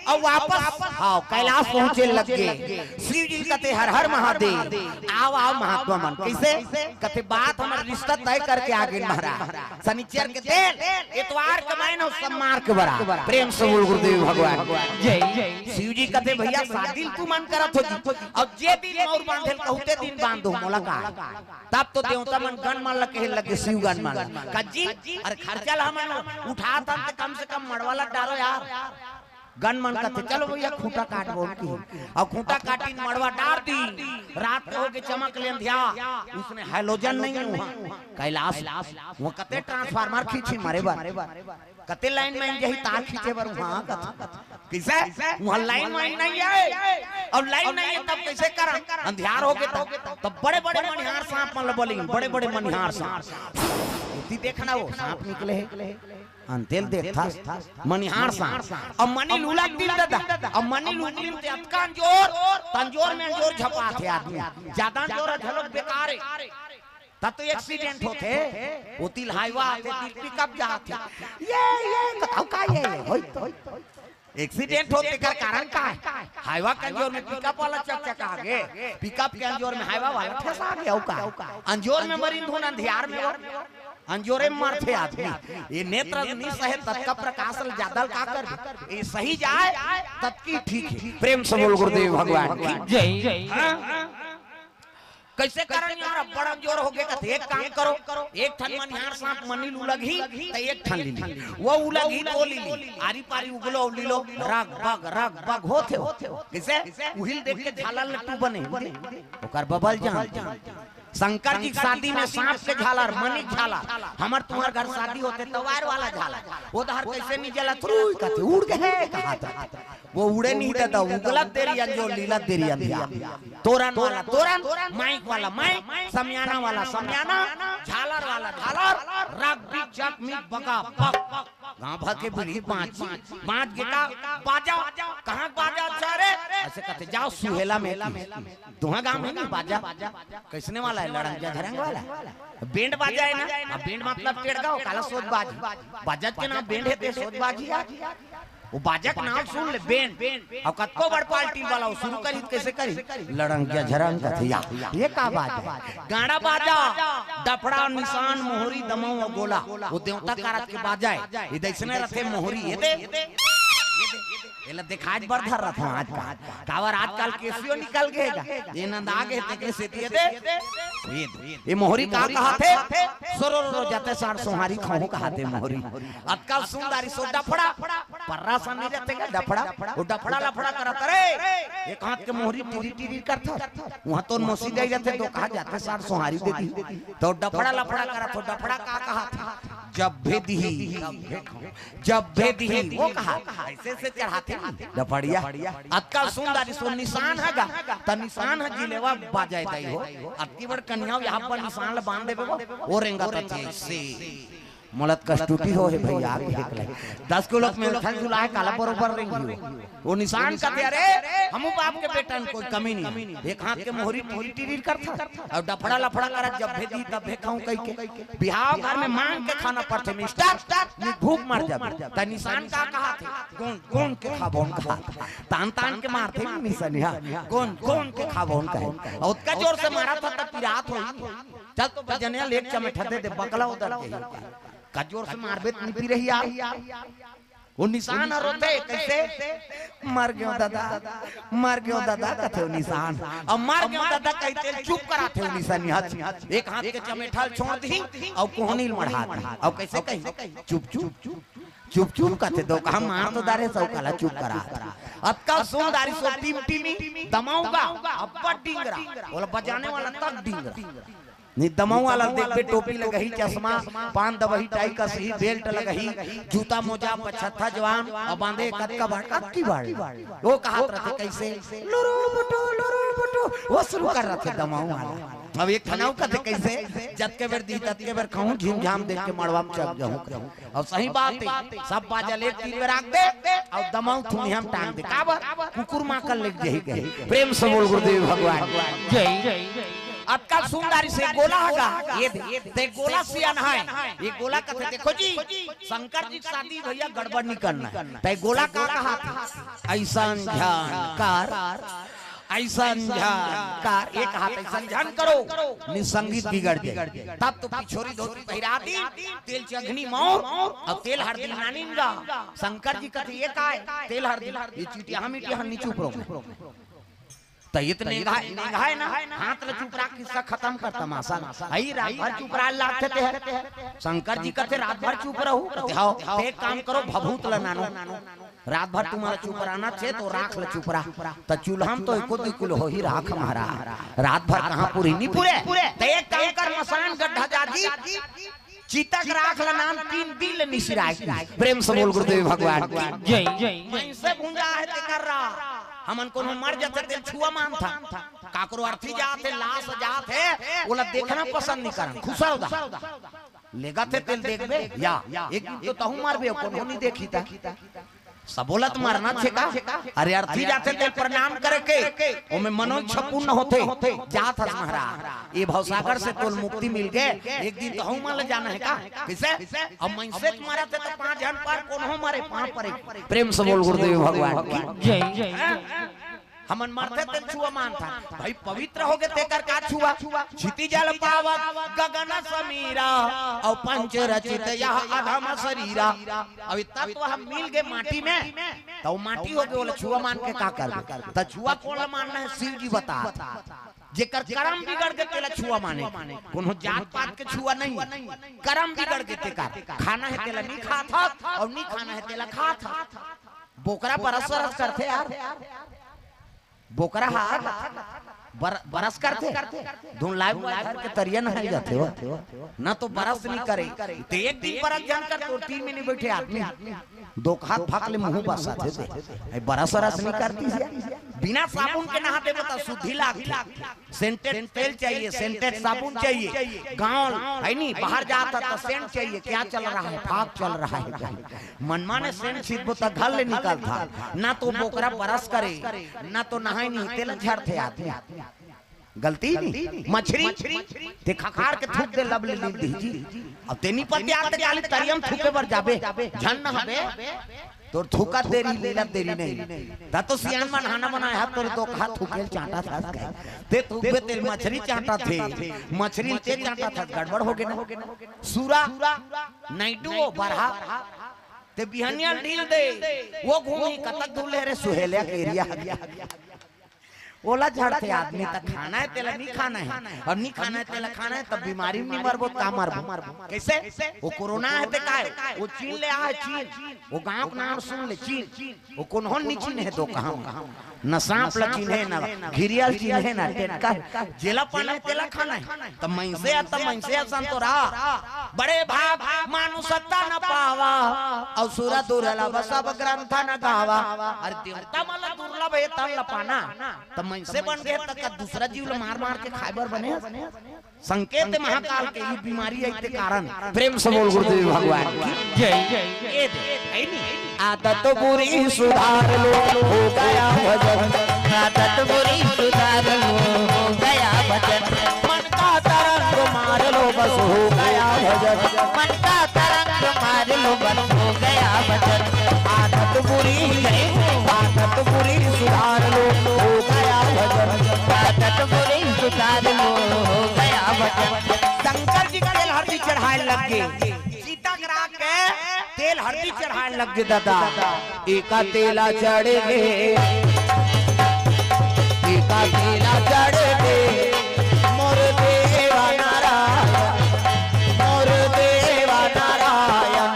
अउ वापस, हाँ, कैलाश पहुंचे लग गे। शिव जी कथे, "हर हर महादेव।" आव, आव महात्मा मन। कइसे? कथे, "बात हमर रिश्ता तय करके आ गे महाराज। शनिचर के दिन, एतवार के मैं न सम्मार के बरा।" प्रेम से बोल गुरुदेव भगवान। जय। शिव जी कथे, "भइया, शादी ल तुमन करत हो जी, अउ जे दिन मउर बांधे ल कहूं ते दिन बांध दो, मोला का।" तब तो देवता मन गन मन ल कहे लगे, शिव गन मन ल, "का जी, अरे खर्चा ल हमन उठात हन, त कम से कम मड़वा ल डारो यार।" गन मन कथे, "चलो भइया, खूंटा काट बोल की।" अउ खूंटा काटिन, मड़वा डार दी। रात के होगे चमक ले अंधिया, उसने हैलोजन नहीं हुआ। कैलाश, वो कथे ट्रांसफार्मर खींची मरे बर। कथे लाइन में जही तार खींचे बर वहां कथे। कइसे? वहां लाइन वाइन नहीं है। अब लाइन नहीं है तब कइसे करन? अंधियार होगे तब। तब बड़े-बड़े मनिहार सांप मन ल बोलिन, बड़े-बड़े मनिहार सांप। एती देखना वो सांप निकले हे। अंतेल देखथस, मनिहार सांप। अब मनी ल उलग दिन ददा, अब मनी ल उलगिन ते अतका अंजोर, त अंजोर में अंजोर झपाथे आदमी। जादा अंजोर ह घलोक बेकार हे। तब तो एक्सीडेंट होथे, ओती ल हाईवा आथे, ओती ल पिकअप जाथे। ये, ये, बताओ का ये, ये, होई तो। एक्सीडेंट होथे, तेकर कारण का हे? हाईवा के अंजोर में पिकअप वाला चकचका गे, पिकअप के अंजोर में हाईवा वाला ठेसा गे, अउ का? अंजोर में मरिन धुन अंधियार में वो। अंजोरे म मरथे आदमी। ये नेत्र नहीं सहे ततका प्रकाश ल जादा ल का करबे? ये सही जाए ततकी ठीक हे। प्रेम से बोल गुरुदेव भगवान की जय। हाँ? कइसे करन यार, अब्बड़ अंजोर होगे कथे, एक काम करो, एक ठन मनिहार सांप मनी ल उलगही, त एक ठन लीली। वो उलगही, वो लीली। आरी पारी उगलो, लीलो, रग बग, रग बग होथे, होथे। कइसे? उही ल देख के झालर लट्टू बने, ओकर बबल जान। शंकर जी के शादी में सांप के झालर, मनी के झालर, हमर तुम्हर घर शादी होथे त वायर वाला झालर। वो डहर कइसे नहीं जला, थ्रुई कथे, उड़ गे हे, कहा था। वो उड़े नहीं ददा, उगलत देरी अंजोर, लीलत देरी अंधिया। तोरन वाला तोरन, माइक वाला माइक, समियाना वाला समियाना, झालर वाला झालर, रग बिग जग मिग बगा बग। गांव भर के बीड़ी बांच, बांच गे का बाजा, कहाँ बाजा अच्छा रे? अइसे कथे, "जाव सुहेला में।" तुहा गांव में नहीं बाजा, कइसने वाला हे? लड़ंगिया झरंग वाला। बैंड बाजा हे ना? अब बैंड मतलब टेड़गा हो, काला सोज बाजी। बाजा के नाम बैंड हे ते सोज बाजी यार। वो बाजा के नाम सुन ले, बैंड। अउ कतको बड़ पार्टी वाला हो, शुरू करी त कइसे करी? लड़ंगिया झरंग कथे या। ये का बाजा हे? गाड़ा बाजा, डफड़ा, निसान, मोहरी, दमऊ अउ गोला। वो देवता कारज के बाजा हे। ये दइसने रथे मोहरी, ये दे। एला देखाय बर धर रथों आजकल। काबर आजकल केसियो निकल गे हे गा। ये नंदा गे हे, तेकरे सेती ये दे। ये दे। ये मोहरी का कहाथे? सोरो रो रो जाते सार सोहारी खाहूं कहाथे मोहरी। अतका सुंदरी सो डफड़ा, पर्रा सा नहीं रहते का डफड़ा? वो डफड़ा लफड़ा करत रे। एक हाथ के मोहरी टिरी टिरी करत। वहां तो मोसी गई रहते तो कहा जाते सार सोहारी दे दी। तो डफड़ा लफड़ा करत हो, डफड़ा का कहाथे? जब भेद ही, जब भेद ही, वो कहा, अइसे अइसे चढ़ाथे नहीं, डफड़िया। अतका सुंदर इसको निशान हे गा, त निशान हे जिलेवा बाजा दई हो। अतकी बड़ कन्या यहाँ पर निशान ल बांध देबे वो, वो रेंगा त अइसे। मोला त कस्तूती हो हे भैया, आके हेक ले। दस किलो के मेंथन झुला हे, काला बरोबर रेंगी हो। वो निशान कथे, "अरे, हमू बाप के बेटन, कोई कमी नहीं है।" एक हाथ के मोहरी टिरी टिरी करथा, अउ डफड़ा लफड़ा करत, "जब भेजी तब भे खाऊं" कहि के। बिहाव घर में मांग के खाना पड़थे मिस्टर, नहीं भूख मर जाबे। त निशान का कहा थे? गोंद, गोंद के खाबोन कहा। तान तान के मारथे निशान, हाँ। गोंद, गोंद के खाबोन कहे। अउ ओतका जोर से मारत ह त पिरात होही। चल तो बजनिया ले एक चमेठा दे दे, बकला उधर के। का जोर से मारबे त निपी रही यार। वो निशान ह रोथे, कइसे? "मर गयो दादा, मर गयो दादा," कथे वो निशान। अब "मर गयो दादा" कहिथे, चुप कराथे वो निशान। हाथ, एक हाथ के चमेठा ल छोड़ दिही, अउ कोहनी ल मढ़ा दिही। अउ कइसे कही? "चुप, चुप, चुप, चुप, चुप," कथे। दो कहा मार तो डारे, सौ काला चुप करा। अतका सुंदर सो टिमटिमी दमाऊ गा, अब्बड़ डिंगरा, बोला बजाने वाला तक डिंगरा। नहीं, दमाऊ वाला देखबे, टोपी लगही, चश्मा, पान दबही, टाई कसही, बेल्ट लगही, जूता मोजा, पछत्था जवान, अउ बांधे कतका बाड़, कतकी बाड़। वो कहत रथे कइसे? "लुरु बुटु, लुरु बुटु," वो शुरू कर रथे दमाऊ वाला। अब एक ठन अउ कथे कइसे? "जतके बेर दिही, ततके बेर खाहूं, झिमझाम देख के मड़वा में चल जाहूं।" अउ सही बात हे, सब बाजा ले तीन बेर आग दे, अउ दमाऊ थुनिया में टांग दे। काबर? कुकुर माकल लेग जाही कहे। प्रेम से बोल गुरुदेव भगवान। जय। अतका सुंदर से गोला हगा, ये दे, ते गोला सियान है। ये गोला कथे, देखो जी, शंकर जी के शादी भैया गड़बड़ नहीं करना है। ते गोला का कहा था? "अइसन झन कर, अइसन झन कर," एक हाथ अइसन झन करो, निसंगीत बिगड़ जाए। तब तो पिछोरी धोती पहिरा दी, तेल चघनी मौर, अउ तेल हरदी नानिन गा। शंकर जी कथे, "ये का है?" "तेल हरदी।" "ये चिटिया हम इटिया हम नहीं चुप रहो।" त ये तो नेंगा, नेंगा है ना, हाथ ल चुपरा, किस्सा खतम कर तमाशा। हई रात भर चुपरा लागथे ते है। शंकर जी कथे, "रात भर चुप रहू?" कथे, "हव।" "ते एक काम करो, भभूत ल नानो, रात भर तुम्हारा चुपराना थे तो राख ल चुपरा।" त चूल्हा म तो एको दू किलो होही राख महाराज। रात भर कहाँ पूरी, नहीं पूरे। त एक काम कर, मसान गड्ढा जा जी, चिता के राख ल नान, तीन दिन ले निसिराय। प्रेम से बोल गुरुदेव भगवान की। जय। मइनसे भुंजा हे तेकर रा। हमन कोनो मर जाथे तेल छुआ मानथन। काकरो अर्थी जाथे, लाश जाथे, ओला देखना पसंद नहीं करन। खुसर उदा। लेगथे तेल देखबे या, एक दिन तो तहूं मरबे, कोनो नहीं देखी ता। सबोलत मरना छे का? अरे अर्थी जाथे तेल प्रणाम करे के, ओमे मनोइच्छा पूर्ण होथे। जात हस महाराज, ये भवसागर से तोल मुक्ति मिल गे, एक दिन तहूं मन ल जाना हे का? कइसे? अब मइनसे मरथे त पांच झन पर, कोनो मरे पांच पर एक। प्रेम से बोल गुरुदेव भगवान की। जय। हैं? हमन मरथे तेल छुआ मानथन। भाई पवित्र होगे तेकर का छुआ? क्षिति जल पावक गगन समीरा, अउ पंच रचित यह अधम शरीरा। अब ये तत्व हम मिल गे माटी में, त वो माटी होगे, ओला छुआ मान के का करबे? त छुआ कोन ल मानना हे? शिव जी बतात। जेकर करम बिगड़ गे तेला छुआ माने। कोनो जात पात के छुआ नहीं, करम बिगड़ गे तेकर। खाना हे तेला नहीं खात हस, अउ नहीं खाना हे तेला खात हस। बोकरा बरस बरस करथे यार। बोकरा हा बर-, बरस करथे। धुन लाए बुआए धर के तरिया नहाए जाथे हो। न तो बरस नहीं करे। ते एक दिन बरस झन कर, तो तीन में नहीं बैठे आदमी। दो हाथ फाक ले मुंह बसाथे ते। ए बरस बरस नहीं करती से। बिना साबुन के नहाथे बता, शुद्धि लागथे। सेंटेड तेल चाहिए, सेंटेड साबुन चाहिए। गांव है नहीं, बाहर जाता तो सेंट चाहिए। क्या चल रहा है? फाग चल रहा है। मनमाने सेंट छिटबो त घर ले निकलथा। ना तो बोकरा बरस करे, ना तो नहाए नहीं, तेला झरथे आदमी। गलती नहीं। मछरी ते खखार के थूक दे, लब ले लील दी जी। अब तेनी पति आते काली तरियम थूके बर जाबे, झन न हबे। तोर थूकत देरी, लीलत देरी नहीं। त तो सियान मन हाना बनाए हाथ तोरे दो हाथ थूके ल चांटा था। ते थूकबे तेल मछरी चांटा थे, मछरी ते चांटा था, गड़बड़ हो गे ना। सूरा, नाइटू, वो बरहा, ते बिहनिया ढील दे, वो घूमी कतक धुले रे सुहेलिया के एरिया। ओला झड़थे आदमी, त खाना हे तेला नहीं खाना हे, अउ नहीं खाना हे तेला खाना हे, तब बीमारी में नहीं मरबो, का मरबो? कइसे? वो कोरोना हे ते का हे? वो चीन ले आए, चीन। वो गांव के नाम सुन ले, चीन। वो कोनहो नहीं चीन हे तो कहा। न सांप ल चिन्हे, न घिरिया ल चिन्हे, न टेटका। जेला पाना हे तेला खाना हे। त मइनसे आ, त मइनसे असन तो रहा। बड़े भाग मानुषता न पावा, अउ सुर दुर्लभ सब ग्रंथ न गावा। अरे देवता मन ल दुर्लभ हे तन ल पाना, त से बन गए, त का दूसरा जीव ल मार मार के खाए बर बने हस? संकेत महाकाल के ये बीमारी आई ते कारण। प्रेम से बोल गुरुदेव भगवान की जय। ये दे, है नी? आदत बुरी सुधार लो, हो गया भजन। आदत बुरी सुधार लो, हो गया भजन। मन का तरंग मार लो, बस हो गया भजन। मन का तरंग मार लो, बस हो गया भजन। आदत बुरी, आदत बुरी सुधार लो, हो गया भजन। आदत बुरी सुधार लो, हो गया भजन। शंकर जी तेल हरदी चढ़ाए लग गे। सीता के राख के तेल हरदी चढ़ाए लग गे दादा। एका तेला चढ़ गे, एका तेला चढ़ गे, मोर देवा नारायण, मोर देवा नारायण,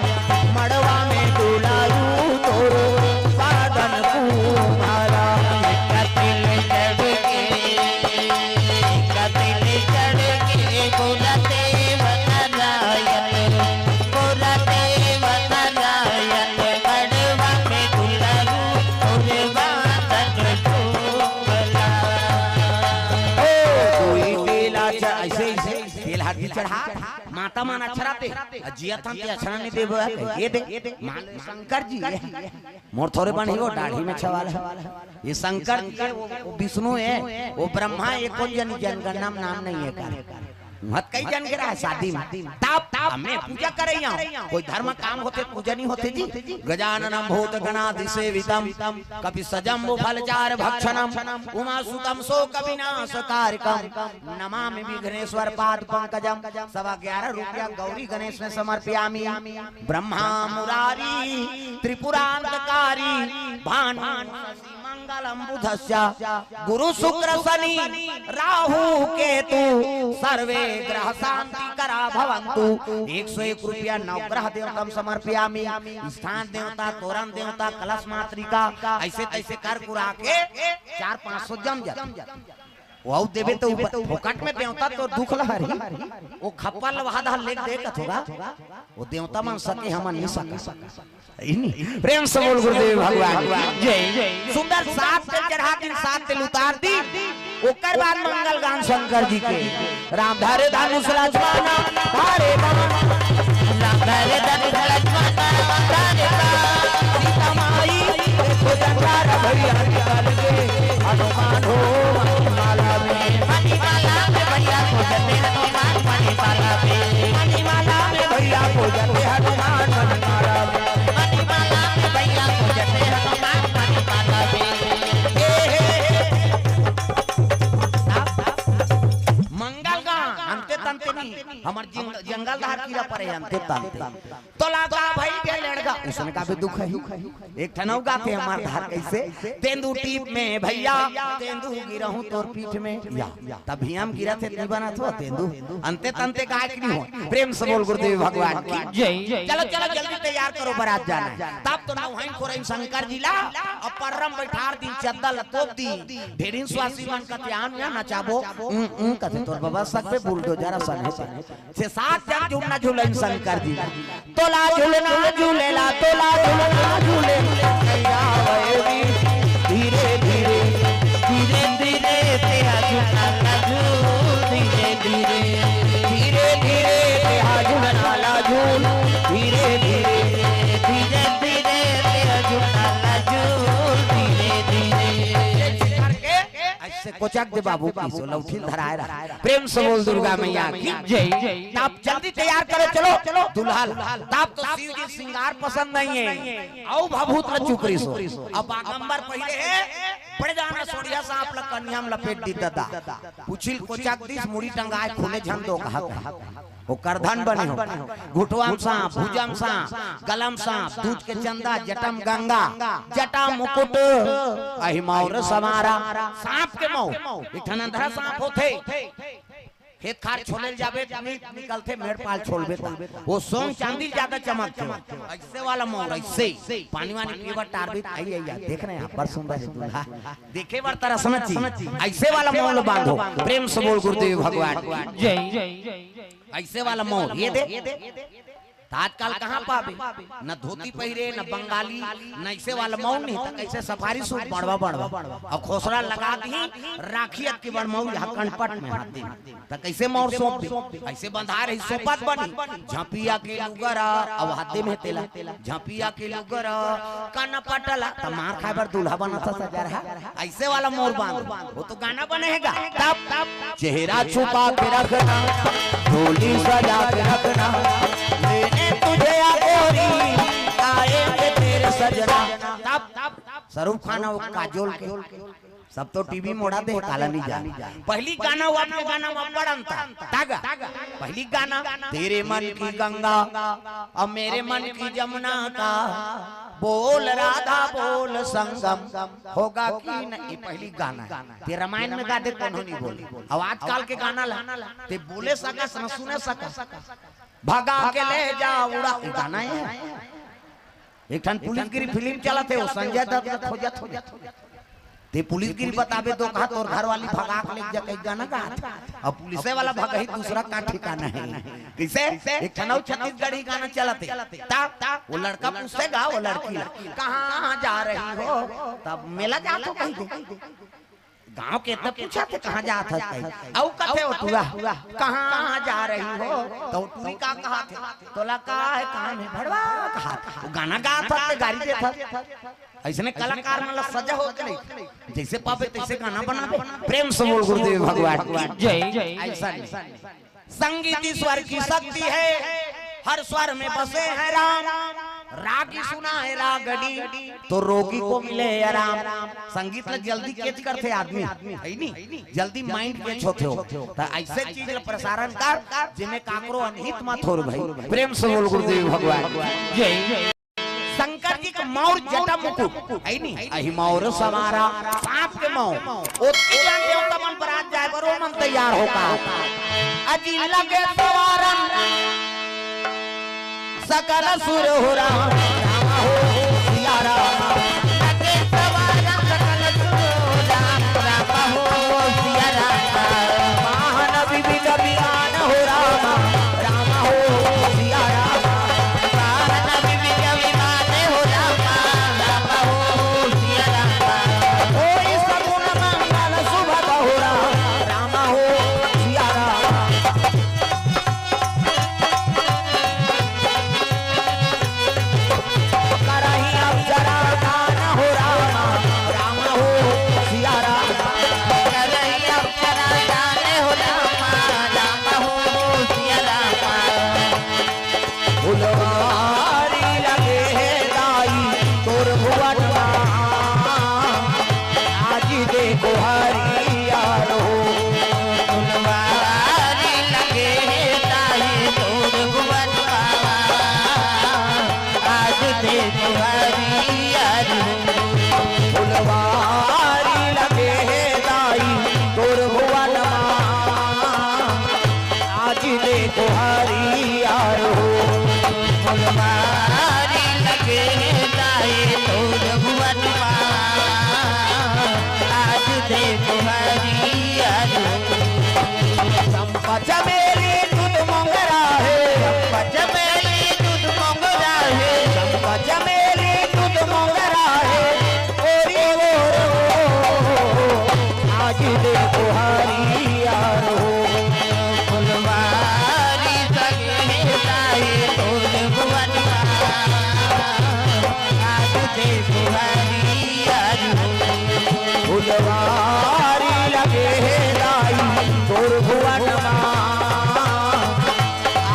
मड़वा में दुलारू तोर साधन कुम्हारा। एका तेल चढ़ गे, एका तेल चढ़ गे, मोर देवा नारायण, मोर देवा नारायण, मड़वा में दुलारू तोर साधन कुम्हारा। ओ, कोई तेला च-, ऐसे, ऐसे तेल हरदी चढ़ा, माता मन अछरथे, अउ जियत हन ते अछरन नइ देबे, ये दे, मान लो शंकर जी हे, मोर थोरे बन ही वो दाढ़ी में छवाल हे, ये शंकर जी हे, वो, वो विष्णु हे, वो ब्रह्मा हे, कोन जनी जनगणना में नाम नइ हे का। मत कई जन के रहा शादी में। तब, तब मैं पूजा करइया हूँ। कोई धर्म काम होथे, पूजा नइ होथे जी। गजाननम भूत गणाधिसेवितम, कपि सजम्बु फल चार भक्षणम, उमा सुतम शोक विनाश कारकम, नमामि विघ्नेश्वर पाद पंकजम। सवा ग्यारह रुपया गौरी गणेश में समर्पयामि। ब्रह्मा मुरारी त्रिपुरांतकारी, भानु शशि मंगलम बुधस्य, गुरु शुक्र शनि राहु केतु, सर्वे ग्रह शांति करा भवंतु। एक सौ एक रुपया नवग्रह देवतम समर्पयामि। स्थान देवता, तोरण देवता, कलश मातृका, ऐसे तैसे कर कुरा के चार पाँच सौ जम जाता। वो देबे तो ऊपर फोकट में देवता तो दुख लहरी, वो खप्पर लवहा धा लेके दे कथोगा, वो देवता मन सके हमन नइ सका। इनी प्रेम से बोल गुरुदेव भगवान की जय। सुंदर सात तेल चढ़ा दिन सात तेल उतार दी, ओकर बाद मंगल गान शंकर जी के। राम धारे धनुष लक्ष्मण धारे बाण। राम धारे धनुष लक्ष्मण धारे बाण। सीता माई देखो जंगार भैया निकल गे। हनुमान हो मणिमाला में। मणिमाला में भैया खोजते हनुमान मणिमाला में। मणिमाला में भैया खोजते हनुमान मणिमाला में। मणिमाला में भैया खोजते हनुमान मणिमाला में। हे, हे, हे। मंगल गान, अंते तंते नहीं, हमर जिंग-, जंगल धार कीरा परे अंते तंते। तो लगा भाई के लड़का, उसने का भी दुख है। एक ठन अउ गाथे हमर धार कैसे, तेंदू टीप में भैया, तेंदू गिरहूं तोर पीठ में। या, तभी हम गिरा थे, नहीं बना थो तेंदू। अंते तंते गाय की नहीं हो। प्रेम से बोल गुरुदेव भगवान की जय। चलो, चलो, जल्दी तैयार करो, बारात जाना है। तब तो नौहाइन खोरइन शंकर जी ला, अउ पर्रम बैठार दी, चद्दर ला तोप दी, ढेरिन स्वासी मन कथे आन या नचाबो। उं, उं, कथे तोर बाबा सक पे बुलडोजर असन हे। से सात जन झूलना झूलन शंकर जी। तोला झूलना झूलेला, तोला झूलना झूले। नैया वैरी धीरे धीरे, धीरे धीरे तेरा झूलना झूल, धीरे धीरे, धीरे धीरे तेरा झूलना झूल, धीरे धीरे, धीरे धीरे तेरा झूलना झूल, धीरे धीरे। ऐसे कोचक दे बाबू की सो लौठी धराए रहा। प्रेम से बोल दुर्गा मैया की जय। तब जल्दी तैयार करो, चलो, चलो, दुल्हा ला। तब तो शिव जी श्रृंगार पसंद नहीं है। अउ भभूत ला चुपरी सो। अब बागंबर पहले है, पड़ जाना सोड़िया सांप ला कन्या में लपेट दी दादा। पुछिल कोचक दिस मुड़ी टंगाए खुले झन दो कहा कहा। ओ करधन बने हो। घुटवा म सांप, भुजा म सांप, गला म सांप, दूज के चंदा, जटा म गंगा, जटा मुकुट, अहि मौर समारा। सांप के मौर, एक ठन अंधरा सांप होथे। खेत खार छोले ल जाबे, नि-, निकलथे, मेड़ पाल छोलबे त। वो सोन चांदी ल जादा चमकथे। ऐसे वाला मौर, ऐसे। पानी वानी पीए बर टारबे, आई, आई, आई, देख रहे हैं आप, बड़ सुंदर है दूल्हा। देखे बर तरसना चाहिए। ऐसे वाला मौर ल बांधो। प्रेम से बोल गुरुदेव भगवान की जय। ऐसे वाला मौर, ये दे। त आजकल कहाँ पाबे? न धोती पहिरे, न बंगाली, न ऐसे वाला मऊ नहीं, त कैसे सफारी सूट बड़वा बड़वा। अउ खोसरा लगा दिही, राखी अतकी बड़ मऊ यहाँ कनपट में हाथ दे। त कैसे मऊ सौंप दे? ऐसे बंधा रही, सौंपत बनी। झपिया के लुगरा, अउ हाथ दे में तेला। झपिया के लुगरा, कनपटला, त मार खाए बर दूल्हा बनत हे सजा रहा। ऐसे वाला मऊ बांध, वो तो गाना बने हे गा। तब, तब चेहरा छुपा के रखना, डोली सजा के रखना, लेने तुझे आ गोरी, आएंगे तेरे सजना। तब, तब शाहरुख खान अउ काजोल के, सब तो टीवी मोड़ा दे, काला नहीं जान। पहली गाना अउ अब के गाना में बड़ अंतर। तागा, पहली गाना, तेरे मन की गंगा, अब मेरे मन की जमुना का, बोल राधा बोल संगम, होगा कि नहीं, ये पहली गाना हे। ते रामायण में गा दे, कोनो नहीं बोले। अउ आजकल के गाना ला, ते बोले सकस, न सुने सकस। भगा के ले जा उड़ा, ये गाना हे। एक ठन पुलिसगिरी फिल्म चलत हे, वो संजय दत्त के खोजत, खोजत। ते पुलिसगिरी बताबे तो कहा तोर घरवाली भगा के ले जा, कहीं गाना गात। अब पुलिसे वाला भगही दूसरा का ठिकाना हे। कैसे? एक ठन अउ छत्तीसगढ़ी गाना चलत हे। ता, ता, वो लड़का पूछे गा, वो लड़की ला, "कहाँ जा रही हो?" तब मेला जात हो कहि दे। गाँव के तब पूछत हे, "कहाँ जात हस?" कहि। अउ कथे वो टूरा, "कहाँ जा रही हो?" त वो टूरी का कहत हे, "तोला का हे, काम हे भड़वा?" कहत हे। वो गाना गात हस, ते गारी देत हस। अइसने कलाकार मन ला सजा होत नहीं, जैसे पाबे तैसे गाना बनाबे। प्रेम से बोल गुरुदेव भगवान की जय। ऐसा नहीं। संगीत ईश्वर की शक्ति है, हर स्वर में बसे हैं राम। रागी सुना है रागड़ी, तो रोगी को मिले आराम। संगीत ला जल्दी कैच करथे आदमी, है नी? जल्दी माइंड कैच होथे हो। त ऐसे चीज ला प्रसारण कर, जेमे काकरो अनहित मत होर भाई। प्रेम से बोल गुरुदेव भगवान की जय। शंकर जी के मौर जटा मुकुट, है नी? अहि मौर सवारा, सांप के मौर। ओतकी जान देवता मन बरात जाए बर, ओ मन तैयार हो का। अजी लगे सवारन सकल सुर हो राम, राम हो सिया राम। लगे सवारन सकल सुर हो राम, राम हो सिया राम। वाहन विविध विमान हो राम, राम हो सिया राम। वाहन विविध विमान हो राम, राम हो सिया राम। होई सगुन मंगल शुभ हो राम, राम हो सिया राम। करही अप्सरा दान हो राम, राम हो सिया राम। करही अप्सरा दान हो राम, राम हो सिया राम। फुलवारी लगे हे दाई तोर भुवन मा, आज देखो हरियर हो। फुलवारी लगे हे दाई तोर भुवन मा, आज देखो हरियर हो। फुलवारी लगे हे दाई तोर भुवन मा, आज देखो हरियर हो। फुलवारी लगे हे दाई तोर भुवन मा, आज देखो हरियर हो। चंपा चमेली दूध मोंगरा हे, चंपा चमेली दूध मोंगरा हे, चंपा चमेली दूध मोंगरा हे, ओरी ओर हो, आज देखो हरियर हो। फुलवारी सगे दाई तोर भुवन मा, आज देखो हरियर हो। फुलवारी लगे हे दाई तोर भुवन मा,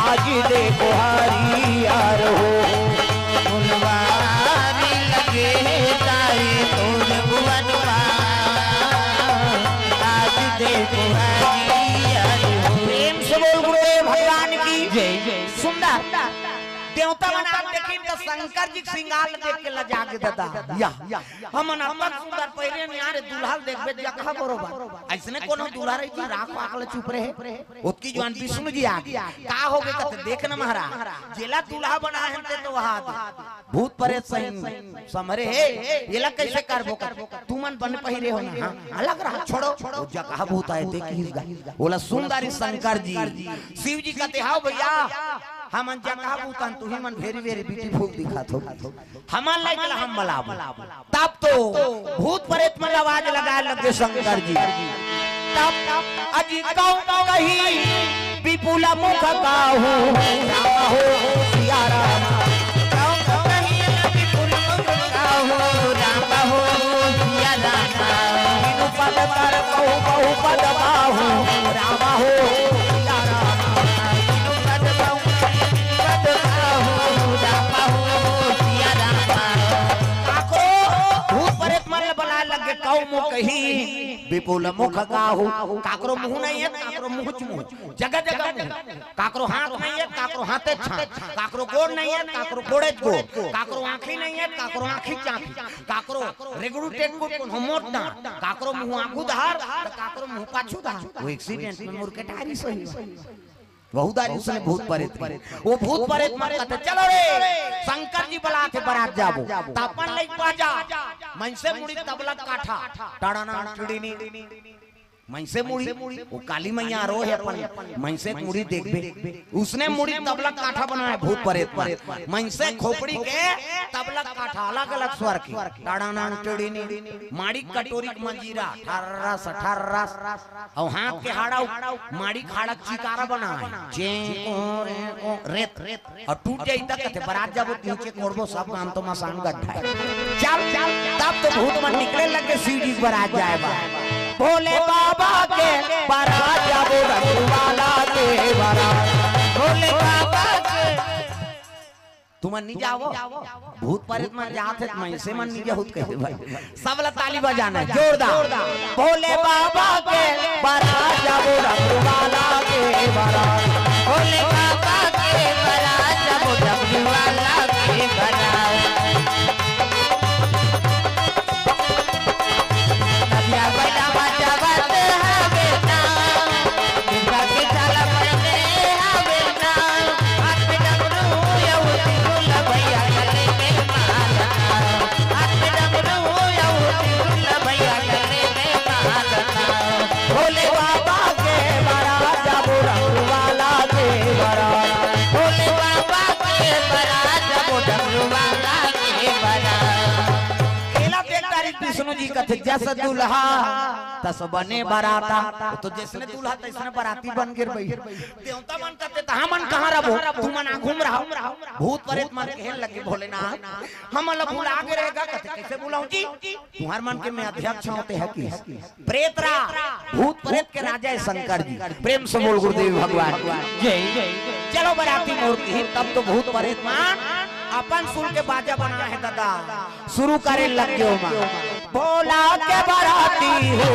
आज देखो हरियर हो। फुलवारी लगे हे दाई तोर भुवन मा, आज देखो हरियर हो। प्रेम से बोल गुरुदेव भगवान की जय। सुंदर देवता मन आप देखिन त शंकर जी के श्रृंगार ल देख के लजा गे दादा। या, या। हमन अपन सुंदर पहिरे निहारे दूल्हा ल देखबे जगह बरोबर। अइसने कोनो दूल्हा रही जी राख वाख ल चुप रहे। ओतकी जुवार विष्णु जी आगे। का होगे कथे, देख न महाराज, जेला दूल्हा बनाए हन ते तो वहा दे। भूत प्रेत सही समरे हे, एला कैसे करबो कर? तुमन बने पहिरे हो ना, हाँ? अलग रहा, छोड़ो। वो जगह भूत आए, देखिस गा। बोला सुंदरी शंकर जी, शिव जी कथे, "हाव भैया, हमन जकाबू तन तुही मन very very beautiful दिखत हो। हमन लाइक ला हम बलाबो। तब तो भूत प्रेत मन आवाज लगाए लगे शंकर जी। तब अजी कौन कही विपुल मुख काहू राम हो सिया राम। कौन कही विपुल मुख काहू राम हो सिया राम। बिनु पद कर कहू बहु पद बाहू राम हो सिया राम। बिनु पद कहू पद बाहू राम हो सिया राम। काकरो भूत प्रेत मन ल बलाए लगे कौ मुख कही विपुल मुख काहू। काकरो मुंह नहीं है, काकरो मुंह च मुंह, जगह जगह मुंह। काकरो हाथ नहीं है, काकरो हाथे छाप, काकरो गोड़ नहीं है, काकरो गोड़े च गोड़, काकरो आंखी नहीं है, काकरो आंखी चांखी, काकरो रेगड़ू टेगड़ू कोनो मोट दांत, काकरो मुंह आगू धार, त काकरो मुंह पाछू धार। वो एक्सीडेंट में मुड़ के टारी सही। बहुत दारी उसने भूत प्रेत के। वो भूत प्रेत मन कथे, "चलो रे, शंकर जी बलाथे, बरात जाबो।" त अपन लइक बाजा, मनसे मुड़ी तबला काठा, टाड़ाना टिड़ीनी। मनसे मुड़ी, वो काली मैया रो है अपन, मनसे के मुड़ी देखबे। उसने मुड़ी तबला काठा बनाए भूत प्रेत मन। मनसे खोपड़ी के तबला काठा, अलग-अलग स्वर के। टाड़ाना टिड़ीनी, माड़ी कटोरी के मंजीरा, ठर्रस, ठर्रस। अउ हाथ के हाड़ा, माड़ी खाड़ा चिकारा बनाए। चें, कों, रे, कों, रेत, रेत। अउ टूट जाई त कथे, "बरात जाबो, पीछे कोड़बो, सब काम तो मसान गड्ढा है।" चल, चल, तब तो भूत मन निकले लगे शिव जी के बरात जाए बा। भोले बाबा के बरात जाबो, डमरू वाला के बरात। भोले बाबा के। तुमन नहीं जावो, भूत प्रेत मन जात है, मनसे मन नहीं जाहू त कहे भाई। सब ला ताली बजाना है, जोरदार। भोले बाबा के बरात जाबो, डमरू वाला के बरात। भोले बाबा के बरात जाबो, डमरू वाला के बरात। नदिया बैला बजावत हवे ना, दुर्गा के चाला पड़ते हवे ना। हाथ में डमरू अउ त्रिशूल भैया गले में माला। हाथ में डमरू अउ त्रिशूल भैया गले में माला। भोले बाबा के बरात जाबो, डमरू वाला के बरात। भोले बाबा के बरात जाबो, डमरू वाला के बरात। एला देख डारिस विष्णु जी कथे, "जस दुल्हा तस बने बराता।" तो जइसने दूल्हा तइसने बराती बन गे भई। देवता मन कथे, "त हमन कहाँ रहबो? तुमन आघू म रहो।" भूत प्रेत मन कहे लगे, "भोलेनाथ, हमन ला भुला गे रहे गा।" कथे, "कइसे भुलाहूं जी? तुंहर मन के मैं अध्यक्ष हों, तेहा कि।" प्रेत रा, भूत प्रेत के राजा है शंकर जी। प्रेम से बोल गुरुदेव भगवान की जय। चलो बराती मोर की, तब तो भूत प्रेत मन अपन सुन के बाजा बना है दादा, शुरू करे लग गयो माँ। भोला के बराती हो,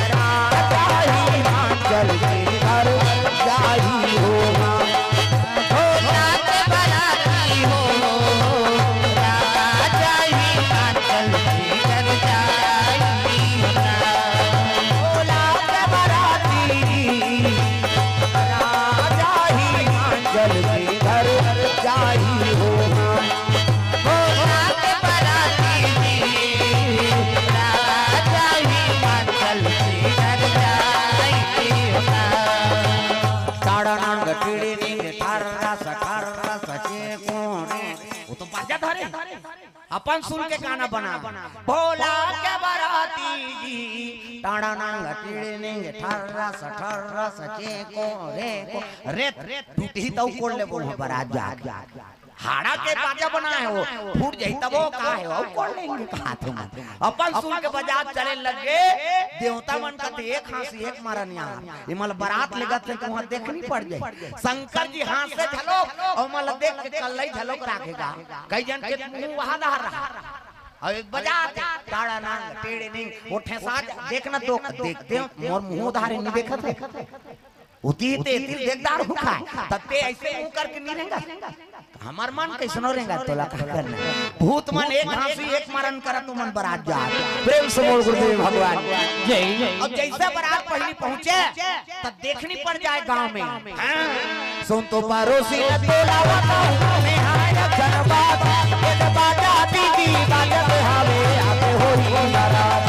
राजा हिमाचल के घर जाई हो माँ। भोला के बराती हो, राजा हिमाचल के घर जाई हो माँ। भोला के बराती, राजा हिमाचल के घर जाई हो माँ। भोला के बराती जी, राजा हिमाचल के घर जाई हो माँ। ताड़ानंग टिड़िनिंग ठर्रस ठर्रस चे कोने। वो तो बाजा धरे। अपन सुन के गाना बना। भोला के बराती जी, टाणा नांग टिड़निंग ठर्रस ठर्रस चे को रे को। रे टूटही तउ कोड़ लेबो बरात जाके। हाड़ा के बाजा बना है वो, फूट जाही तब वो का है, वो कोड़ लेंगे कहा थे मन। अपन सुन के बजात चले लगे, देवता मन कथे, "एक हाँसी एक मरन यार, ये मल बरात लेगत हे, तुहाँ देखनी पड़ जाए।" शंकर जी हाँसे झलोक, अउ मल देख के कल्लई झलोक राखेगा। कई जन के मुंह वहा डहर रहा। अउ एक बजात हे, टाड़ा नांग, टेढ़े निंग, वो ठेसा देख न तो, देख, देख, मोर मुंह उधारे नहीं देखत हे। उती ते, तिर देखदार हो खाए, तब ते ऐसे मुंह करके नहीं रहेगा। हमर मन कइसनो रेंगा, तोला का करना। भूत मन एक हाँसी एक मरन करत, तुमन बरात जात। प्रेम से बोल गुरुदेव भगवान। जय। अब जइसे बरात पहिली पहुंचे, त देखनी पड़ जाए गांव में। हाँ। सुन तो परोसी न तोला बताऊं, मैं हाय जनबात, ये तो बाजा दीदी बाजत हावे, आते होई बरात।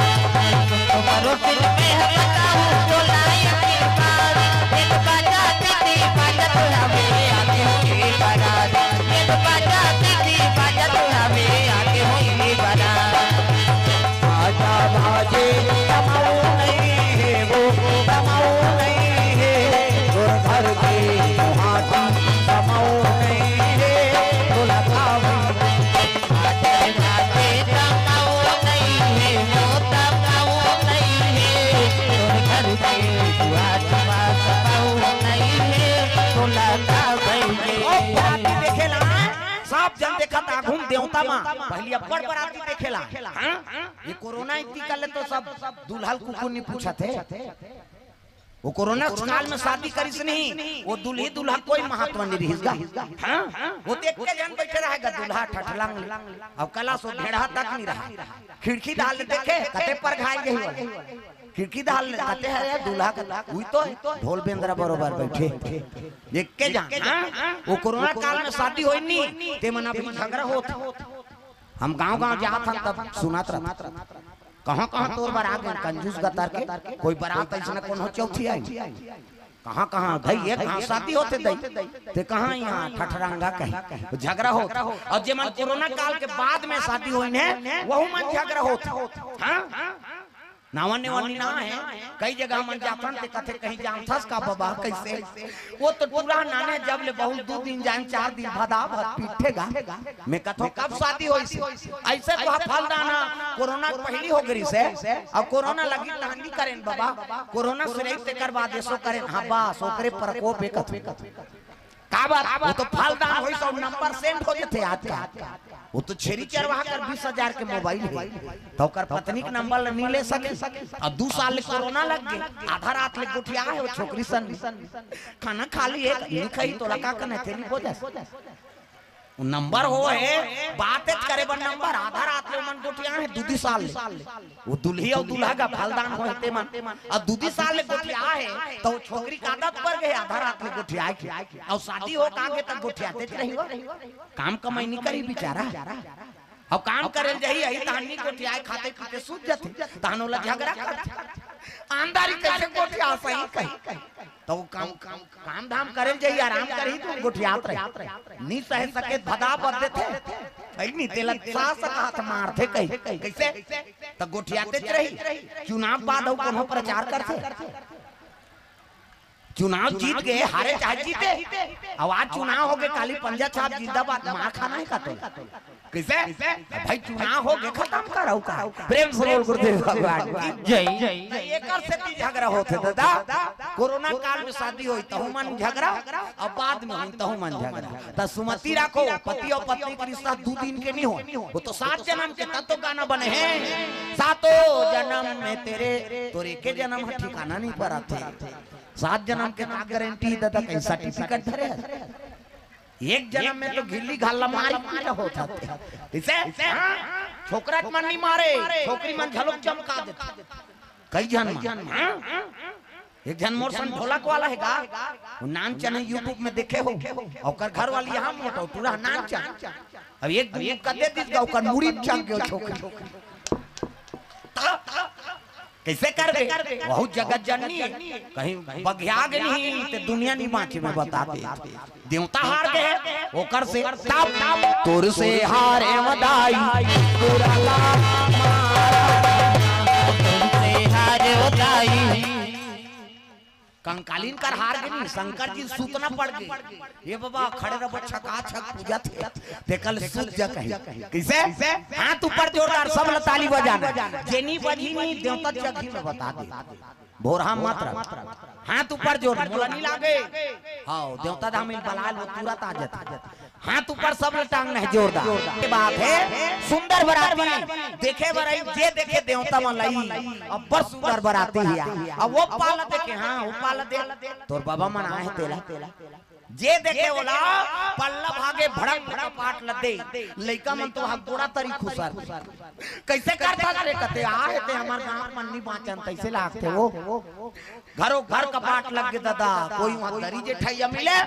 सुन तो परोसी न मैं बताऊं, तोला ये बात, ये तो बाजा दीदी बाजत हावे, जन देखत आघू म देवता म पहिली अब्बड़ बराती देखे ला। हाँ? ये कोरोना इतनी कर ले तो सब दूल्हा ल कुकुर नहीं पूछत हे। वो कोरोना काल में शादी करिस नहीं, वो दूल्ही दूल्हा कोई महत्व नहीं रहिस गा। हाँ? वो तो एक्के जन बैठे रहे गा, दूल्हा ठठलांग ले। अब कला सो भेड़हा तक नहीं रहा। खिड़की डाल ले देखे, कते पर घायल गई हो। खिड़की डाल ले, कते हे रे दूल्हा का, उही तो ढोल बेंदरा बरोबर बैठे। एक्के जन, हाँ? वो कोरोना काल में शादी होई नहीं, ते मन अभी झगड़ा होत। हम गांव-गांव जात हन तब सुनत रहत। कहाँ-कहाँ तोर बर आ गे कंजूस गतर के, कोई बरात अइसना कोनो चौथी आई। कहाँ-कहाँ धई, एक घांव शादी होथे दई, ते कहाँ इहाँ ठठरांगा कही, झगड़ा होत। अउ जे मन कोरोना काल के बाद में शादी होइन हे, वहू मन झगड़ा होत। हाँ? नावा नेवा नी ना हे, कई जगह मन जाथन ते कथे कहीं जानथस का बबा कइसे? वो तो टूरा नाने जब ले बहुत दू दिन जान चार दिन भदा भद पीठेगा। मैं कथों कब शादी होइस? अइसे तो हा फलदान हा कोरोना के पहिली हो गे रिहिसे, अब कोरोना लगिस तहां नी करेन बबा, कोरोना से रहिस तेकर बाद एसो करेन। हाँ बस ओकरे प्रकोप हे कथों। काबर? वो तो फलदान होइस अउ नंबर सेंड हो जथे आजकल। वो तो छेरी चरवाहा कर बीस हजार के मोबाइल हे, त ओकर पत्नी के नंबर ल नी ले सके। अउ दू साल ले कोरोना लग गे, आधा रात ले गोठिया हे वो छोकरी सन। खाना खा लिए, नी खाई तोला का करना हे, तेरी वजह से। वो नंबर हो हे, बात करे बर नंबर, आधा रात ले ओमन गोठिया हे, दू दू साल ले। वो दुल्ही अउ दूल्हा का फलदान होय ते मन। अउ दू दू साल ले गोठिया हे, त वो छोकरी का आदत पर गे आधा रात ले गोठिया के। अउ शादी हो का गे त गोठियातेच रही हो। काम कमाई नी करी बिचारा। अउ काम करे ल जाही, अही तहां नी गोठियाय, खाते पीते सूत जाथे। तहां ओला झगड़ा करथे। आंधारी कइसे गोठिया सही कही। त वो काम, काम धाम करे ल जाही, आराम करही त गोठियात रही। नी सहे सके भदा बद देथे। अइ नी तेला सास हाथ मारथे कही। कइसे? त गोठियातेच रही। चुनाव बाद अउ कोनो प्रचार करथे। चुनाव जीत गे, हारे चाहे जीते। अउ आज चुनाव हो गे, काली पंजा छाप जिंदाबाद, मार खाना हे का तोला? कइसे? भाई चुनाव हो गे, खतम कर अउ का। प्रेम से बोल गुरुदेव भगवान की जय। त एकर सेती झगड़ा होथे दादा। कोरोना काल में शादी होई तहू मन झगड़ा, अउ बाद में होई तहू मन झगड़ा। त सुमति राखो, पति अउ पत्नी के रिश्ता दू दिन के नी होय, वो तो सात जनम के। तब तो गाना बने हे, सातों जनम में तेरे, तोर एके जनम ह ठिकाना नी परत हे। सात जनम के का गारंटी दादा, कहीं सर्टिफिकेट धरे हस? एक जनम में तो गिल्ली घाला मारी पीटा होत हे। इसे? हाँ? छोकरा मन नी मारे, छोकरी मन घलोक चमका देथे। कई झन मन। हाँ? एक झन मोर सन ढोलक वाला हे गा, वो नानचन हे, YouTube में देखे हो, ओकर घर वाली यहाँ मोटो, टूरा नानचन। अब एक दिन कदे दिस गा, ओकर मुड़ी चढ़ गयो छोकरी। कइसे करबे? बहुत जगत जननी हे, कहीं बगिया गे नहीं, ते दुनिया नी बाँचे, मैं बता दे। देवता हार गे हे, ओकर से तब तोर से हारे मदाई, तोरा ला तोर से हारे मदाई। कंकालीन कर हार गे नहीं, शंकर जी सूतना पड़ गे। ये बाबा खड़े रहो, छका छक पूजा थे, ते कल सूत जा कहीं। कइसे? हाथ ऊपर जोरदार, सब ला ताली बजाना। जेनी बजी नहीं, देवता जगही में बता दे। भोरहा मत रह। हाथ ऊपर जोर, मोला नी लागे। हाँ, देवता धाम में बला लो, तुरंत आ जाता। हाथ ऊपर सब ला टांग नहीं जोरदार। के बात हे, सुंदर बराती देखे बर आई, जे देखे देवता मन लाई, अब्बड़ सुंदर बराती हे। अब वो पाला देखे, हाँ, वो पाला दे, तोर बाबा मन आए हे तेला। जे देखे ओला पल्ला भागे भड़क भड़क पाट ल दे। लइका मन तो हा गोड़ा तरी खुसर। कइसे करथस रे कथे, आहे ते हमर गाँव मन नी बाँचन, तइसे लागथे वो। घरो घर कपाट लग गे दादा, कोई वहाँ दरी जेठइया मिले,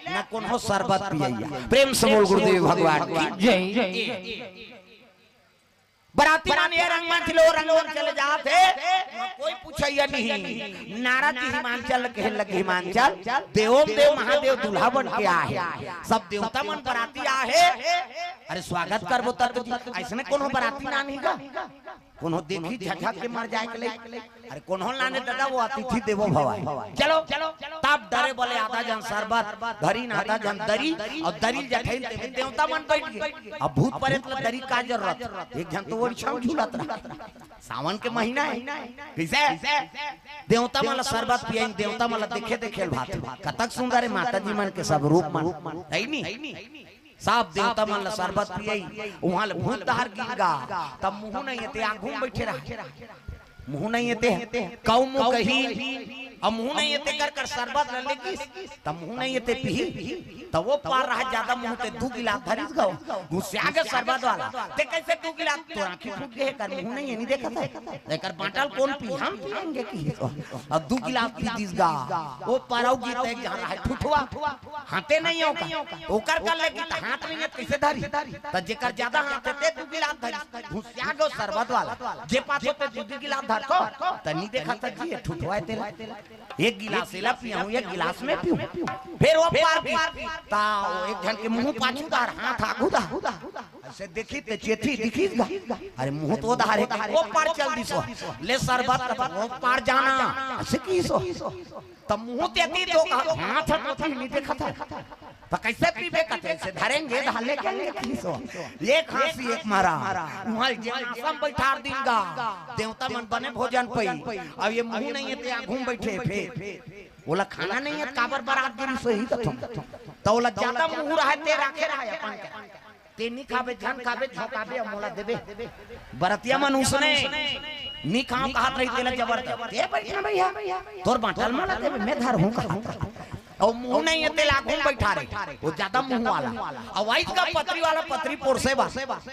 न कोनो सरबत पियइया। प्रेम से बोल गुरुदेव भगवान की जय। बराती मन ये रंग मन चलो, रंग मन चले जात हे, वहाँ कोई पूछइया नहीं। नारद जी हिमांचल कहे लगे, हिमांचल देवों देव महादेव दूल्हा बन के आहे, सब देवता मन बराती आहे। अरे स्वागत करबो तब तो जी, अइसने कोनो बराती ना नहीं गा। कोनो देखी झझक के मर जाए के लई। अरे कोनो लाने दादा, वो अतिथि देवो भव आय। चलो, तब डरे बले आधा झन सरबत धरिन, आधा झन दरी, अउ दरी ल जठइन ते देवता मन बइठ गे। अब भूत परेत ल दरी का जरूरत? एक झन तो ओरिछा म झूलत रहा। सावन के महीना हे, कइसे? देवता मन ल सरबत पियाइन, देवता मन ल देखे देखे ल भात। कतक सुंदर हे माता जी मन के सब रूप मन, हे नी? सब देवता मन ला सरबत पियई, उहाँ ले भूत डहर गिर गा, तब मुहूँ नइ हे ते आघू म बइठे रहय। मुहूँ नइ हे ते, कऊ मुँह कही, अब मुहूँ नइ हे ते कर कर सरबत ल लेगिस, तब मुहूँ नइ हे ते पीही, तब ओ पार रहय जादा मुहूँ ते दू गिलास धरिस गा, घुसिया गे सरबत वाला, ते कइसे दू गिलास, तोर आँखी फूट गे हे कर मुहूँ नइ हे, नइ देखत हस, एकर बाँटल कोन पीही, हम पिएंगे किहिस ओ, अब दू गिलास पी दिस गा, ओ पार अउ गिर ते एक झन रहय ठुठवा, हाथे नइ हे ओकर, ओकर कर लेगिस त हाथ नइ हे त कइसे धरी? त जेकर जादा हाथ हे ते दू गिलास धरिस, घुसिया गे ओ सरबत वाला, जे पाछू ते दू दू गिलास धरथो, त नइ देखत हस जी, ए ठुठवा हे तेला। एक गिलास एला पियाहूँ, एक गिलास मैं पीहूँ। फेर ओ पार गिस, त ओ एक झन के मुहूँ पाछू डहर, हाथ आघू डहर। अइसे देखिस ते चेतही दिखिस गा। अरे मुहूँ तो ओ डहर हे, ओ पार चल दिस ओ। ले सरबत कथे, ओ पार जाना। अइसे किहिस ओ। त मुहूँ ते एती तो कहा, हाथ ह तो ओती नइ देखत हस। त कइसे पीबे कथे, अइसे धरेंगे, धर ले कहेंगे किहिस ओ। एक हाँसी एक मारा। उहाँ जेवनासा म बइठार दिन गा। देवता मन बने भोजन पई। अब ए मुहूँ नइ हे ते आघू म बइठे फेर। ओला खाना नइ हे त काबर बरात गिरिस होही कथों। त ओला जादा मुहूँ रहय ते राखे रहय अपन के। ते नइ खाबे, झन खाबे, झोंकाबे, अउ मोला देबे। बरतिया मन उसने, नइ खाँव कहत रही, तेला जबरदस्ती, "ए बइठ ना भइया, तोर बाँटल मोला देबे, मैं धरहूँ," कहत। अउ मुहूँ नइ हे, तेला आघू म बइठारे, ओ जादा मुहूँ वाला। अउ आइस गा पतरी वाला, पतरी पोरसे बर।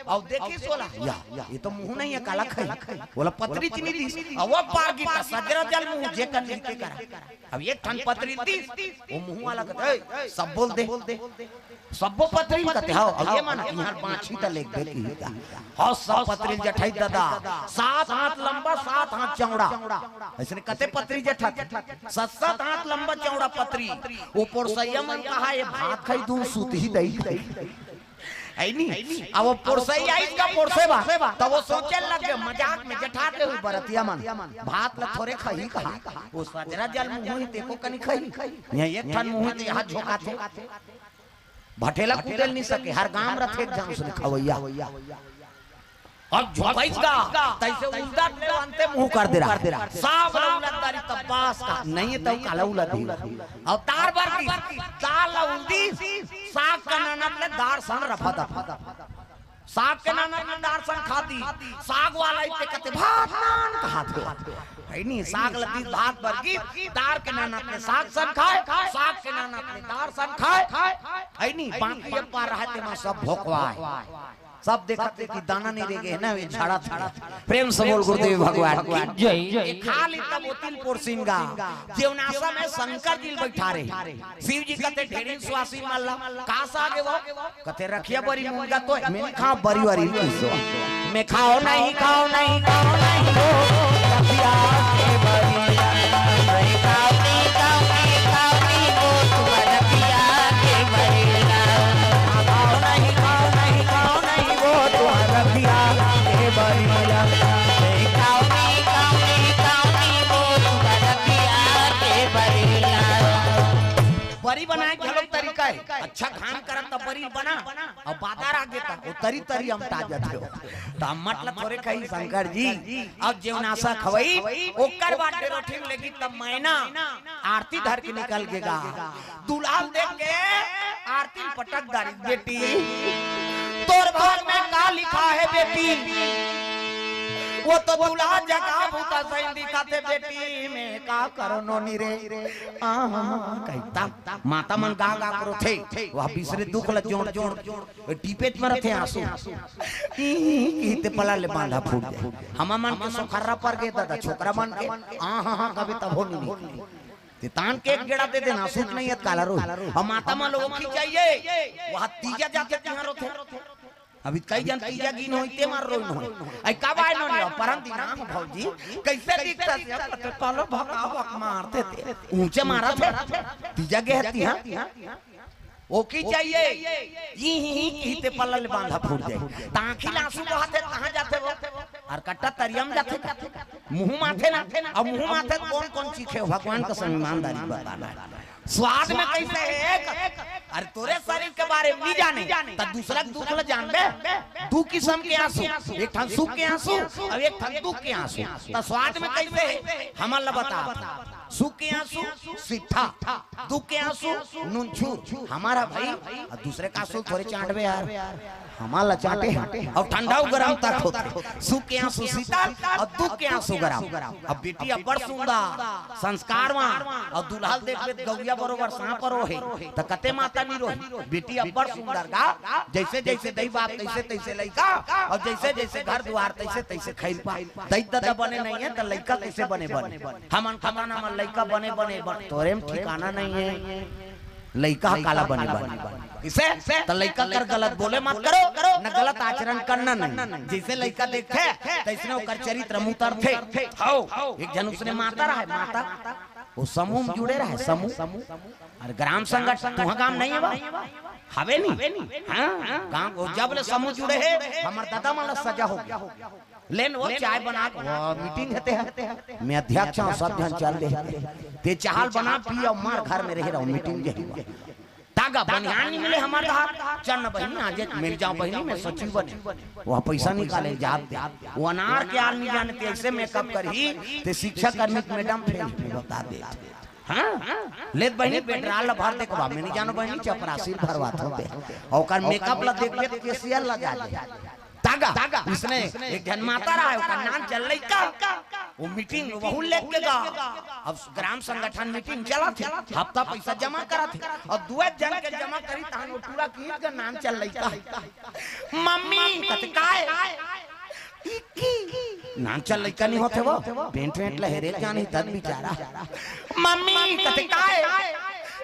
अउ देखिस ओला, या, ए तो मुहूँ नइ हे, काला खाही। ओला पतरी चीनी दिस, अउ ओ पार गिस त सजरा जल मुहूँ, जेकर नइ हे तेकर। अब एक ठन पतरी ल दिस, ओ मुहूँ वाला कथे, "ए, सब्बो ल दे।" सब्बो पतरी ल कथे, "हव।" अब ए मन इहाँ बाँचही त लेगबे किही गा। हव, सब पतरी ल जठाइस ददा, सात हाथ लंबा, सात हाथ चौड़ा। अइसने कते पतरी जठाथे, सात सात हाथ लंबा चौड़ा पतरी। ओ पोरसइया मन कहा, "ए भात खाही, दूध सूतही दई।" हइ नी? अब ओ पोरसइया आइस गा पोरसे बर, त ओ सोचे लग गे, मजाक म जठाथे ओ बरतिया मन, "भात ल थोरे खाही कहा, ओ सजरा जल मुहूँ हे, तेको कनी खाही।" इहाँ एक ठन मुहूँ हे, ते इहाँ झोंकाथे। भठेला कूदे ल नइ सके, हर गाँव म रथे एक झन उसने खवइया। अब झोंकाइस गा, तइसे उलदत ले अंते मुहूँ कर दे रहय। सब ल उलद डारिस त बास का, नइ हे त काला उलदही। अउ दार बर दिस, दार ल उलदिस, साग के ननद ले दार संग रफा दफा। साग के ननद ले दार संग खा दिस, साग वाला इते कथे, "भात नान," कहत हे। हइ नी, साग ल दिस भात बर गिस, दार के ननद ले साग संग खाय, साग के ननद ले दार संग खाय। हइ नी, बाकी ए पार रहय तेमा सब भोकवाय। सब देखत हे कि दाना नइ रेगे हे ना, ए झड़त हे। प्रेम से बोल गुरुदेव भगवान की जय। ए खाली तब ओती ल पोरसिन गा, जेवनासा म शंकर जी ल बइठारे। शिव जी कथे, "ढेरिन सुवासिन मन ला, का साग ए वो?" कथे, "रखिया बरी मुनगा तो मैं नइ खाँव, बरी वरी किहिस ओ।" मैं खाँव नहीं, खाँव नहीं, खाँव नहीं वो, रखिया के बरी। मैं खाँव नहीं, खाँव नहीं, खाँव नहीं वो, तुँहर रखिया के बरी। खाँव नहीं, खाँव नहीं, खाँव नहीं वो, तुँहर रखिया के बरी। मैं खाँव नहीं, खाँव नहीं, खाँव नहीं वो, तुँहर रखिया के बरी। बरी बनाय के घलो तरीका हे। अच्छा धान करत त बरी बना, अउ बादर आगे त ओ तरी तरी अमटा जाथे। त अम्मट ल थोरे खाही शंकर जी। अउ जेवनासा खवई, ओकर बाद डेरोठिन लेगिस त मैना आरती धर के निकल गे गा। दुल्हा ल देख के आरती ल पटक डारिस, "बेटी, तोर भाग म का लिखा हे बेटी? वो तो दुल्हा जगा बूता सही दिखत हे बेटी, मैं का करँव नोनी रे।" आहा, कहिथे। माता मन गा गा के रोथे, ओ बिसरे दुख ल जोड़ जोड़, टीपेच म रथे आँसू। ई, ई, ई ते पला ले बांधा फूट जाय। हमर मन के सोखर्रा पर गे ददा, छोकरा मन के, आ, हा, हा, कबे तभो नइ निकले। ते तान के एक गेड़ा दे देना, आँसू नइ हे त काला रोही। अउ माता मन ल ओखी चाहिए, ओ तीजा जाथे तिहाँ रोथे। अभी कई झन तीजा गिन होही, ते मार रोइन होही। अई कब आय नोनी, परन दिन आम भौजी, कइसे दिखथस? कथे, "तले भका भक मारथे ते।" ऊंचे मारथे। तीजा गे हती, हाँ? ओकी चाहिए। ई ही, ही, ही, ते पल्ला ले बांधा फूट जाय। त आँखी ले आँसू बहाथे, कहाँ जाथे वो? अउ कट्टा तरिया म जाथे का? मुँह माथे ना, अउ मुँह माथे त कोन कोन चीखे हो? भगवान कसम ईमानदारी बताना। स्वाद में कइसे हे? अरे तोरे शरीर के बारे में नइ जाने, त दूसरा के दुख ल जानबे? दू किसम के आँसू, एक ठन सुख के आँसू अउ एक ठन दुख के आँसू। त स्वाद में कइसे हे? हमन ल बता। सुख के आंसू सिट्ठा, दुख के आंसू नूनछूर। हमारा भाई, अउ दूसरे का आंसू थोरे चांटबे यार, हमार ला चांटे हे। अउ ठंडा अउ गरम तक होथे। सुख के आंसू शीतल अउ दुख के आंसू गरम। अब बेटी अब्बड़ सुंदर, संस्कारवान, अउ दूल्हा ल देखबे त गौरिया बरोबर सांप रोहे, त कते माता नी रोही। बेटी अब्बड़ सुंदर गा, जइसे जइसे दई बाप तइसे तइसे लइका, अउ जइसे जइसे घर दुवार तइसे तइसे खइलपा। दई ददा बने नइ हे त लइका कइसे बने बने? हमन कथन हमर लइका बने बने बन, तोरे म ठिकाना नइ हे। लइका ह काला बने बने? कइसे? त लइका कर गलत बोले मत करो, न गलत आचरण करना नहीं। जइसे लइका देखथे, तइसने ओकर चरित्र म उतरथे। हव, एक झन उसने माता रहय, माता, ओ समूह म जुड़े रहय, समूह। अरे ग्राम संगठन तुंहर गांव नइ हे बा? हवे नी? हां, गांव ओ जब ले समूह जुड़े हे, हमर ददा मन ला सजा हो गे। लेन ओ चाय बना के, ओ मीटिंग हे ते ह। मैं अध्यक्ष हंव, सब झन चल दे। ते चाय ल बना, पी अउ मार घर में रहे रहो, मीटिंग जे हुआ। तागा बनिहान नइ मिले हमर घर। चल न बहिनी, आज एक मिल जाओ बहिनी, मैं सचिव बने। ओ पइसा निकाले जात दे। ओ अनार के आर नइ जाने ते अइसे मेकअप करही, ते शिक्षा कर्मी के मैडम फेल बता दे। हां? लेत बहिनी, पेट्रोल ल भर दे के बा, मैं नइ जानों बहिनी, चपरासी ल भरवात हों ते। अउ ओकर मेकअप ल देख देख कैशियर ल जा दे। तागा, उसने एक झन माता रहय, ओकर नान चल लइका। ओ मीटिंग में वहू लेके गा। अब ग्राम संगठन मीटिंग चलत हे, हफ्ता पइसा जमा करत हे, अउ दुए झन के जमा करी, तहन ओ टूरा के ईद के नान चल लइका। मम्मी, कथे काय? इक्की। नान चल लइका नइ होथे वो, पेंट वेंट ल हेरे जाने तब बिचारा। मम्मी, कथे काय?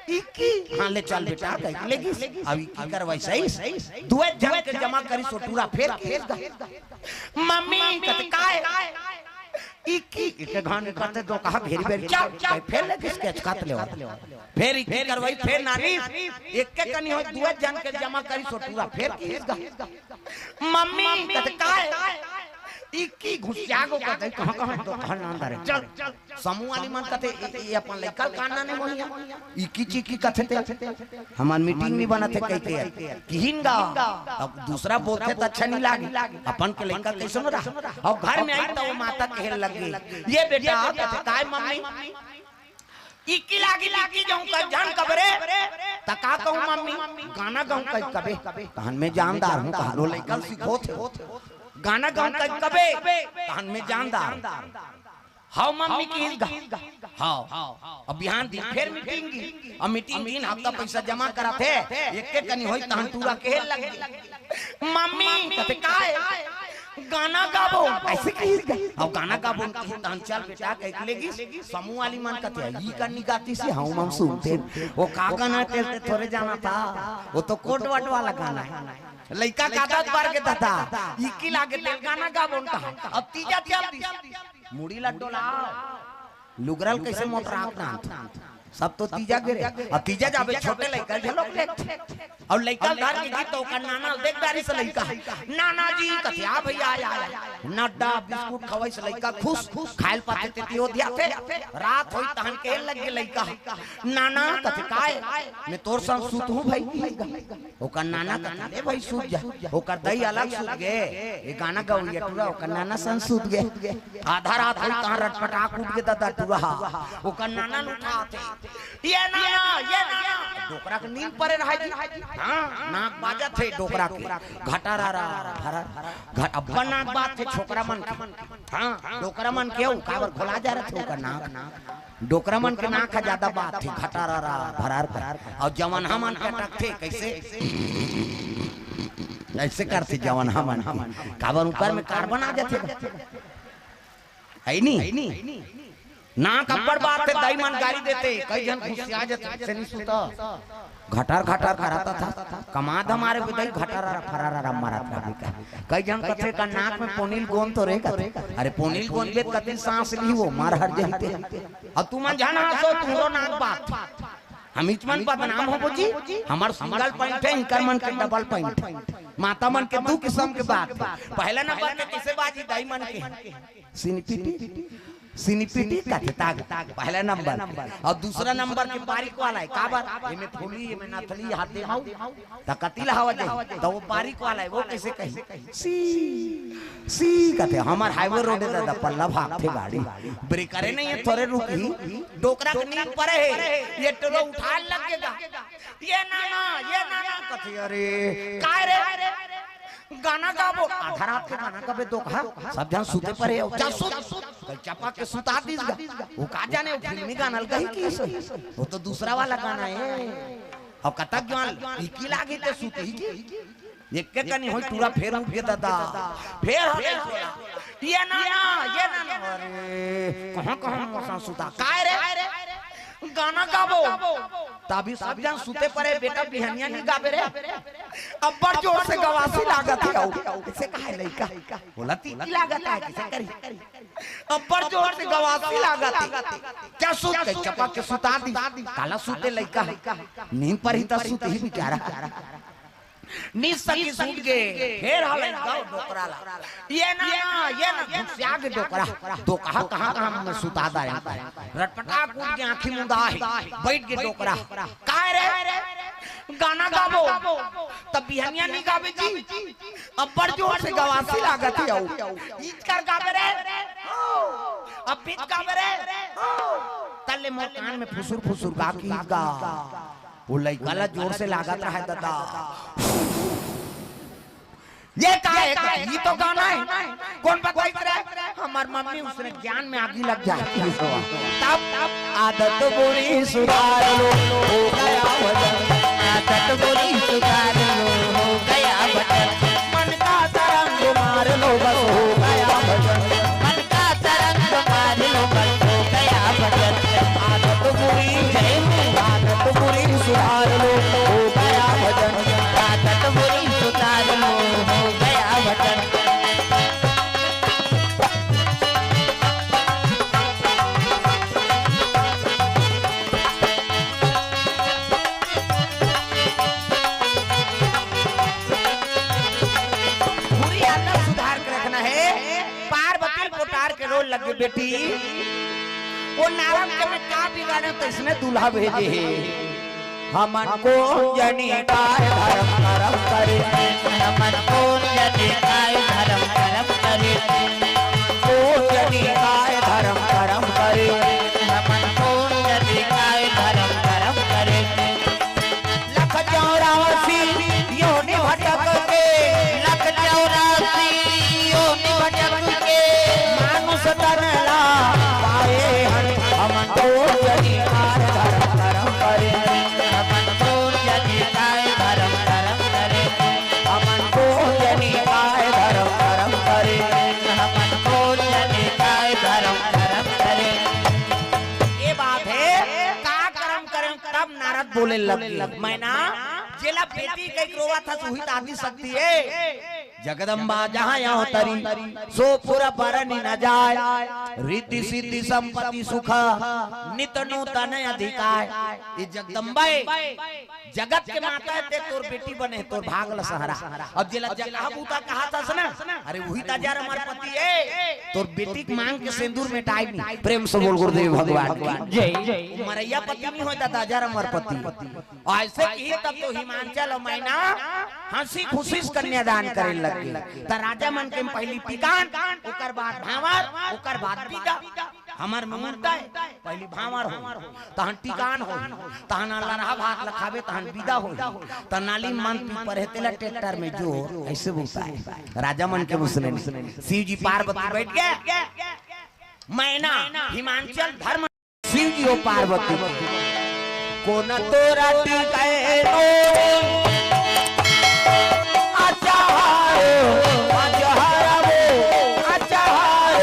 इक्की। हां, ले चल बेटा, कहि के लेगिस। अब इक्की करवाइस, दुए झन के जमा करिस ओ टूरा फेर के गा। मम्मी, कथे काय? इक्की, एके घान करते दो कहा घेरी बेरी, चल, चल, फेर लेगिस केचकत ले। फेर इक्की करवाई, फेर नानी, एके कनी होय, दुए झन के जमा करिस ओ टूरा फेर के गा। मम्मी, कथे काय? इक्की घुसिया गो कथे, कहां, कहां दो कहां नान धरे। चल, चल। समूह वाली मन कथे, "ए, ए अपन लइका ल कान नइ मोहिया, इक्की चिक्की कथे ते, हमर मीटिंग नइ बनत हे," कहिके किहिन गा। अब दूसरा बोलथे त अच्छा नइ लागे, अपन के लइका कइसन रहा। अउ घर में आई त ओ माता कहे लगे, "ये बेटा," कथे, "काय मम्मी?" "इक्की लागी, लागी जाऊं का जान कबरे।" "त का कहूं मम्मी?" "गाना गाऊं कहि कबे।" "तहन मैं जानदार हूं," कहारो लइका ल सिखोथे। "गाना गाऊं कहि कबे, तहन मैं जानदार हूं।" "हव मम्मी," किहिस गा। "हव।" अब बिहान दिन फेर मीटिंग गे। अब मीटिंग दिन हफ्ता पइसा जमा कराथे, एके कनी होय तहन टूरा कहे लगे, "मम्मी," कथे, "काय?" "गाना गाबो।" अइसे किहिस गा। "अब गाना गाबो," किहिस, "तहन चल बेटा," कहिके लेगिस। समूह वाली मन कथे, "ई कनी गातिस हे, हव मन सुनते।" "ओ का गाना तेल ते थोरे जानत हस, ओ तो कोट वट वाला गाना हे।" लइका का आदत बर गे ददा, इक्की लागे तेल गाना गाबो कहा। अब तीजा चल दिस। मुड़ी ल डोला, लुगरा ल कइसे मोटरा के नान। सब तो तीजा गे रे। अब तीजा जाबे छोटे लइका झलक लेथे। अउ लइका ल धर के गिस त ओकर नाना ल देख डारिस लइका। "नाना जी," कथे, "आ भइया, आ, आ, आ।" नड्डा बिस्कुट खवाइस लइका खुस, खाय ल पाथे तेती ओधियाथे। रात होइस तहन कहे लगे लइका, "नाना," कथे, "काय?" "मैं तोर संग सुतहूं भई।" ओकर नाना कथे, "ले भई, सुत जा।" ओकर दई अलग सुत गे, ए गाना गवइया टूरा, ओकर नाना संग सुत गे। आधा रात होइस तहां रटपटाक उठ गे ददा टूरा हा। ओकर नाना ल उठाथे, "ये नाना, ये नाना।" डोकरा के नींद परे रहय जी। हां, नाक बाजत हे डोकरा के। घटारारा, भरा, घ-, अब्बड़ नाक बाजथे छोकरा मन के। हां, डोकरा मन के, ओ काबर घोला जा रथे ओकर नाक। डोकरा मन के नाक ह जादा बाजथे, घटारारा, भरार, भरार। अउ जवनहा मन के अटकथे, कइसे? अइसे करथे जवनहा मन के। काबर ऊपर में कार्बन आ जाथे। हे नी? नाक अब्बड़ बाजथे, दई मन गारी देथे, कई झन घुसिया जाथे, अइसे नी सुता। घटार घटार करत हे, कमा धमारे बिदई घटारारा फरारारा मारत रहिथे। कई झन कथे का नाक में पोनील गोंद तो रे कथे। अरे पोनील गोंद बे कति सांस लिही वो, मर हर जहिते। अउ तुमन झन हांसो, तुंहरो नाक बाजथे। हमीच मन बदनाम होबो जी, हमर सिंगल पॉइंट हे, इंकर मन के डबल पॉइंट हे। माता मन के दू किसम के बात हे। पहला नंबर के कइसे बाजी दाई मन के? सिनपिटी। सिनिपिटी कथे ताग, पहला नंबर। अउ दूसरा नंबर के बारीक वाला हे, काबर? एमे फूली, एमे नथली, हाथ दे माऊ, त कति ला हवा जाही? त वो बारीक वाला हे, वो कइसे कही? सी, सी कथे। हमर हाईवे रोड हे दादा, पल्ला भागथे गाड़ी, ब्रेकरे नइ हे, थोरे रुकही, डोकरा के नींद परे हे, ये टोला उठा लगेगा। ये नाना, ये नाना कथे, अरे, काय रे? गाना गाबो, आधा रात के गाना गाबे दोकहा, सब झन सुते परे हे, चल सुत, कल चपा के सुता दिस गा। वो का जाने, वो फिल्मी गाना ल कही कि सही, वो तो दूसरा वाला गाना हे। अब कतक जवान इकी लागी ते सुतही कि? एक के कनी होई टूरा फेर उठ गे दादा, फेर हो गई टोला। ये नाना, ये नाना, अरे, कहाँ, कहाँ मौसम सुता, काय रे? गाना गाबो। तभी सब झन सुते परे, बेटा बिहनिया नइ गाबे रे। अब्बड़ जोर से गवासी लागत हे, अउ कइसे कहे लइका? बोला ती की लागत हे, कइसे करी? अब्बड़ जोर से गवासी लागत हे। चल सुत, कहि चपा के सुता दिस। काला सुते लइका हे, नींद परही त सुतही बेचारा। नींद सकी सुत गे, फेर हवे गाँव डोकरा ला। ये ना, ये ना, घुसिया गे डोकरा। दोकहा कहाँ, कहाँ में सुता दारेन। रटपटाक उठ गे, आँखी मुंदा हे, बइठ गे डोकरा। काय रे? गाना गाबो। त बिहनिया नइ गाबे जी। अब्बड़ जोर से गवासी लागत हे अउ। इचकर गाबे रे। अब बीच गाबे रे। तले मोर कान में फुसुर फुसुर गा की गा। वो लइका ला जोर से लागत रहे दादा। ये का हे? ये तो गाना हे। कोन बताइस रे? हमर मम्मी, उसने ज्ञान में आगी लग जाए। तब आदत बुरी सुधार लो, हो गया भजन। आदत बुरी सुधार लो, हो गया भजन। मन का तरंग मार लो, बस हो गया भजन। मन का तरंग मार लो, बस हो गया भजन। आदत बुरी, जय हो, आदत बुरी सुधार लो, हो गया भजन। आदत बुरी सुधार लो, हो गया भजन। बुरी आदत सुधार के रखना हे। पार्वती ल पोटार के रोए लगे बेटी, वो नारद के में का बिगाड़े, तइसने दूल्हा भेजे हे। हमन कोन जनी काय धरम करम करे। हमन कोन जनी काय धरम करम करे। कोन जनी काय धरम करम करे। हमन कोन जनी काय धरम करम करे। लख चौरासी योनि भटक के। लख चौरासी योनि भटक के। मानुष तन ला पाए हन। हमन कोन जनी काय धरम करम करे। हमन कोन जनी काय धरम करम करे। हमन कोन जनी काय धरम करम करे। हमन कोन जनी काय धरम करम करे। ये बात हे, का करम करेन, तब नारद बोले लग गे, मैना, जेला बेटी कहिके रोवत हस, उही त आदि शक्ति हे। जगदम्बा जहाँ अवतरी, सो पुर बरनि न जाय। रिद्धि सिद्धि संपत्ति सुख, नित नूतन अधिकाय। ये जगदम्बा हे, जगत के माता हे, ते तोर बेटी बने, तोर भाग ल सहरा। अब जेला जगहा बूता कहत हस ना, अरे उही त हजार अमर पति हे, तोर बेटी के मांग के सेंदूर मेटाय नइ। प्रेम से बोल गुरुदेव भगवान की जय। मरइया पति नइ होय त हजार अमर पति। अइसे किही तब तो हिमांचल अउ मैना हँसी खुशी से कन्यादान करे लग गे। त राजा मन के पहिली टिकान, ओकर बाद भांवर, ओकर बाद बिदा। हमर मुहूर्त हे, पहिली भांवर होही, तहन टिकान होही, तहन लरहा भात ल खाबे, तहन बिदा होही, त नाली म मन पी परे तेला ट्रैक्टर में जोर, अइसे बोलता हे। राजा मन के मुसने में शिव जी पार्वती बइठ गे, मैना हिमांचल धर्म। शिव जी अउ पार्वती, कोन तोरा टिकै नो रे, अचहर, अचहर वो, अचहर,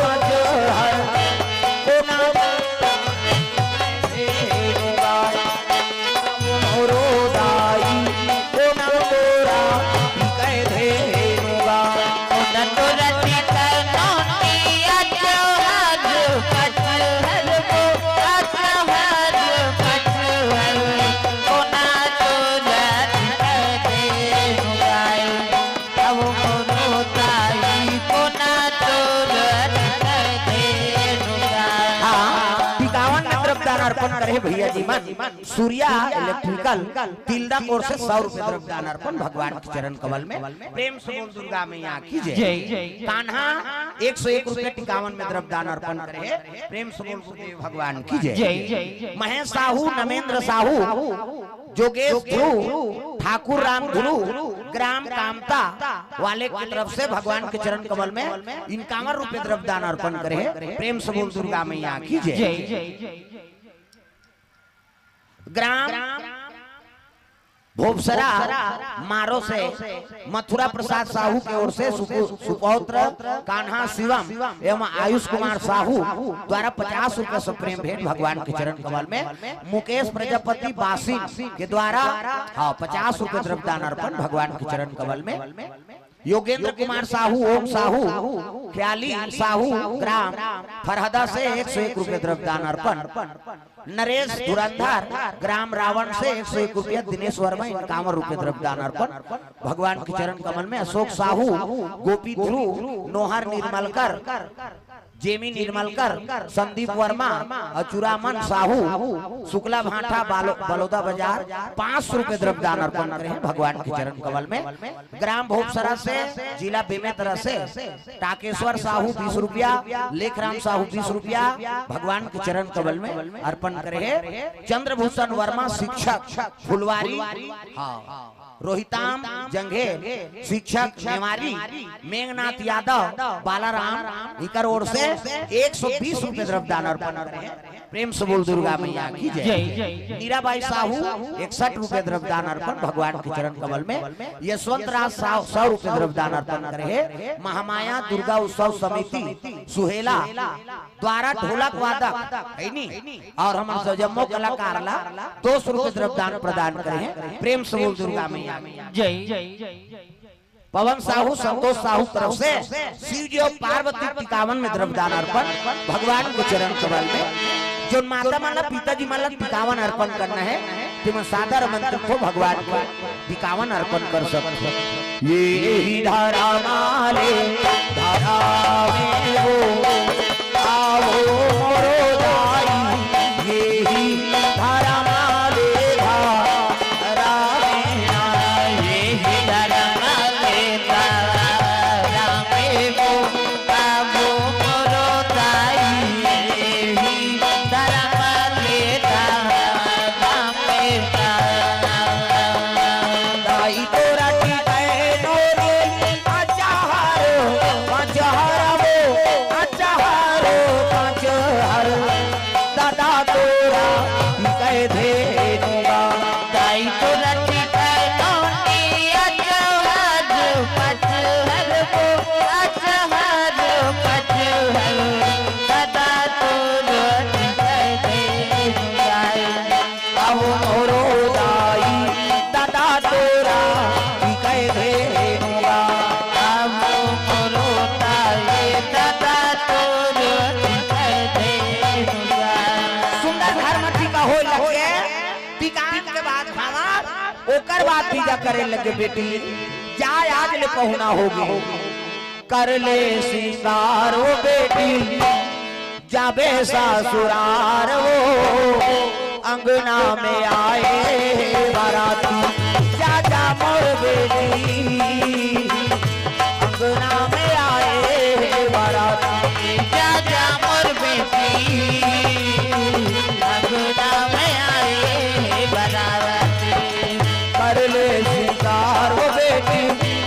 अचहर, कोन मोरो दाई, कोन तोरा टिकै धेनुगा। कोन तोरा टिकै नो रे, अचहर, अचहर वो, अचहर, अचहर, कोन तोरा टिकै धेनुगा। अब अर्पण करे भैया जी मन। सूर्या इलेक्ट्रिकल तिल्दा कोर से सौ रुपए द्रव्य दान अर्पण भगवान के चरण कमल में। प्रेम से बोल दुर्गा मैया की जय। जय। कान्हा एक सौ एक रुपए टिकावन में द्रव्य दान अर्पण करे। प्रेम से बोल गुरुदेव भगवान की जय। जय। महेश साहू, नमेंद्र साहू, जोगेश ध्रुव, ठाकुर राम ध्रुव, ग्राम कामता वाले की तरफ से भगवान के चरण कमल में इक्यावन रुपए द्रव्य दान अर्पण करे। प्रेम से बोल दुर्गा मैया की जय। जय। ग्राम भोपसरा मारो से मथुरा प्रसाद साहू के ओर से सुपु-, सुपौत्र कान्हा शिवम एवं आयुष कुमार साहू द्वारा पचास रुपए से प्रेम भेंट भगवान के चरण कमल में। मुकेश प्रजापति बासिन के द्वारा, हाँ, पचास रुपए द्रव्य दान अर्पण भगवान के चरण कमल में। योगेंद्र कुमार साहू, ओम साहू, ख्याली साहू, ग्राम फरहदा से एक सौ एक रुपए द्रव्य दान अर्पण। नरेश धुरंधर, ग्राम रावण से एक सौ एक रुपया, दिनेश वर्मा इक्यावन रुपए द्रव्य दान अर्पण भगवान के चरण कमल में। अशोक साहू, गोपी ध्रुव, नोहर निर्मलकर, जेमी निर्मलकर, संदीप वर्मा, अचुरामन साहू, शुक्ला भाठा, बालो-, बलौदा बाजार, पाँच सौ रुपए द्रव्य दान अर्पण करे हैं भगवान के चरण कमल में। ग्राम भोपसरा से, जिला बेमेतरा से टाकेश्वर साहू बीस रुपया, लेखराम साहू बीस रुपया भगवान के चरण कमल में अर्पण करे हैं। चंद्रभूषण वर्मा शिक्षक फुलवारी, हाँ, रोहिताम जंघे शिक्षक नेवारी, मेघनाथ यादव बालाराम इकर ओर से एक सौ बीस रुपए द्रव्य दान अर्पण करे हैं। प्रेम से बोल दुर्गा मैया की जय। जय। मीराबाई साहू इकसठ रुपए द्रव्य दान अर्पण भगवान के चरण कमल में। यशवंत राज साहू सौ रुपए द्रव्य दान अर्पण करे हैं। महामाया दुर्गा उत्सव समिति सुहेला द्वारा ढोलक वादक है नी और हमर जम्मो कलाकार ला दो सौ रुपए द्रव्य दान प्रदान करे हैं। प्रेम से बोल दुर्गा मैया। जय। पवन साहू, संतोष साहू तरफ से शिव जी और पार्वती टिकावन में द्रव्य दान अर्पण भगवान के चरण कमल में। जो माता मन ला, पिताजी मन ला टिकावन अर्पण करना है, तेमन सादर आमंत्रित हो भगवान के टिकावन अर्पण कर सकत हो। ये ही धरा माले धरा में वो आवो मोरो दाई, ये ही धरा माले धरा में ना, ये ही धरा माले धरा में वो आवो मोरो दाई, ये ही धरा माले धरा में ना। दाई तोरा टिकै नोरी अचार, अचार वो, अचार, अचार। दादा तोरा टिकै धेनुआ। दाई तोरा टिकै नोरी अचार, अचार वो, अचार, अचार। दादा तोरा टिकै धेनुआ। अब मोरो दाई दादा तोरा टिकै धेनुआ। अब मोरो दाई दादा तोरा टिकै धेनुआ। सुंदर धर्म टीका होय लगे, टीकान के बाद खावा, ओकर बाद पूजा करे लगे बेटी, जा आज ले पहुना होगे। कर ले सिंगार वो बेटी, जाबे ससुरार वो, अंगना में आए बाराती। जा जा मोर बेटी, अंगना में आए बाराती। जा जा मोर बेटी, अंगना में आए बाराती। कर ले सिंगार वो बेटी,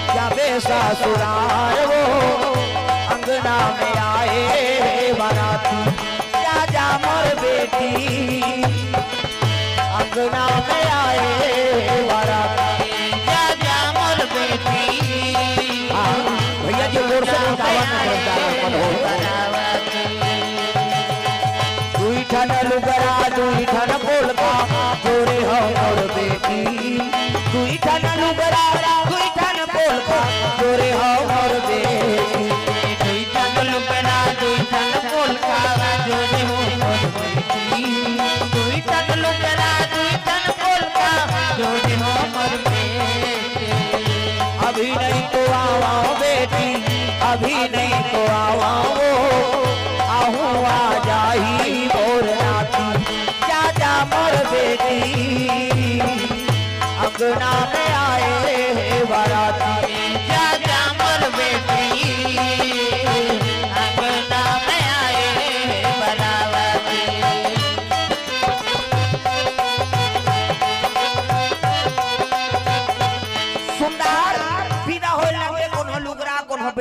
जाबे ससुरार वो, अंगना में आए बाराती। जा जा मोर बेटी, अंगना में आए बाराती। जा जा मोर बेटी। हाँ, भैया जी, जोर से गावा ना, जोरदार अपन हो। दुई ठन लुगरा, दुई ठन पोलका, जोरे हो मोर बेटी। दुई ठन लुगरा, दुई ठन पोलका, जोरे हो मोर बेटी। दुई ठन लुगरा, दुई ठन पोलका, जोरे हो मोर बेटी। दुई ठन लुगरा, दुई ठन पोलका, जोरे हो मोर बेटी। अभी नहीं तो आवा बेटी, अभी नहीं तो आवा वो, आहू आ जाही मोर नाती।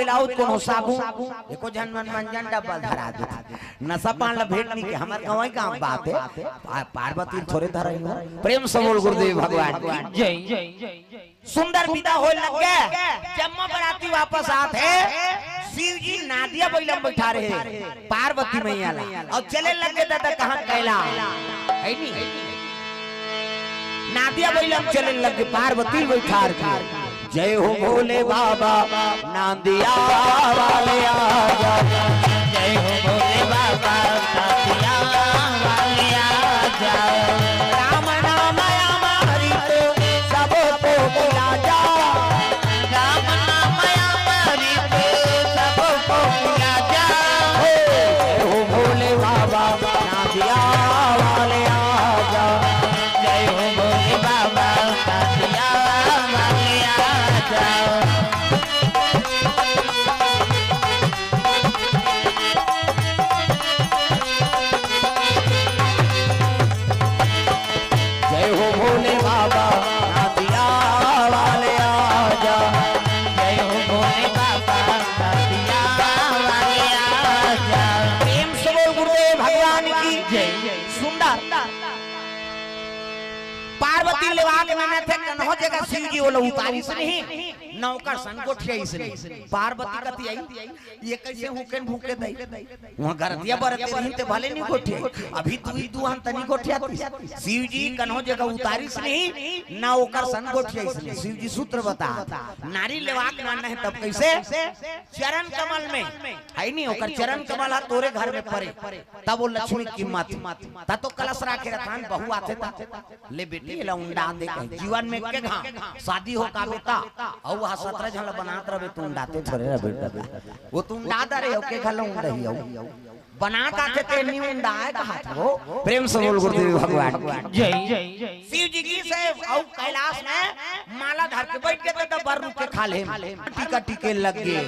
लाउत कोनो साबुन, एको झन मन मंजन डब्बा धरा देथे। नशा पान ला भेंट नहीं के, हमर गंवई गांव बात हे। पा-, पार्वती थोरे धरई हो। प्रेम से बोल गुरुदेव भगवान की। जय। सुंदर विदा होय लग गे, जम्मो बराती वापस आत हे। शिव जी नादिया बइला म बइठारे हे पार्वती मैया ला, अउ चले लग गे दादा कहाँ कैलास, हे नी? नादिया बइला म चले लग गे पार्वती बइठार के। जय हो भोले बाबा नांदिया वाले आजा। जय हो भोले बाबा नांदिया वाले आजा। राम नाम अमृत सबको पिला जा। राम नाम अमृत सबको पिला जा। हो, जय हो भोले बाबा नांदिया वाले आजा। जय हो भोले बाबा नांदिया वाले आजा। जय हो भोले बाबा नांदिया वाले आजा। जय हो भोले बाबा नांदिया वाले आजा। प्रेम से बोल गुरुदेव भगवान की जय। सुंदर पार्वती लेवा के ननद हे, कन्हो जगह शिव जी ओला उतारिस नहीं, न ओकर संग गोठियाइस नहीं। पार्वती कति आई, ये कैसे हुकेन भूके दई? वहाँ गरतिया बरते रही ते भले नहीं गोठियाई, अभी तू ही दुहान तनी गोठियाती। शिव जी कन्हो जगह उतारिस नहीं, न ओकर संग गोठियाइस नहीं। शिव जी सूत्र बता, नारी लेवा के ननद हे तब कैसे? चरण कमल में, हे नी, ओकर चरण कमल हा तोरे घर में परे, तब वो लक्ष्मी की कीमत। ता तो कलश राखे रथान, बहू आथे ता, ले बेटी, एला उंडा दे कहे। जीवन में के घाम, शादी हो का बेटा, अउ वहाँ सतरा झन ला बनात रहे, तू उंडाते थोरे रहे बेटा। वो तू उंडा दे रहे हो, के घलो उंडही हो। बनात आथे ते नी उंडाए कहा था वो। प्रेम से बोल गुरुदेव भगवान की। जय। शिव जी की से अउ कैलाश में माला धर के बैठ के तो बर रुक के खा ले। टीका टीके लग गे।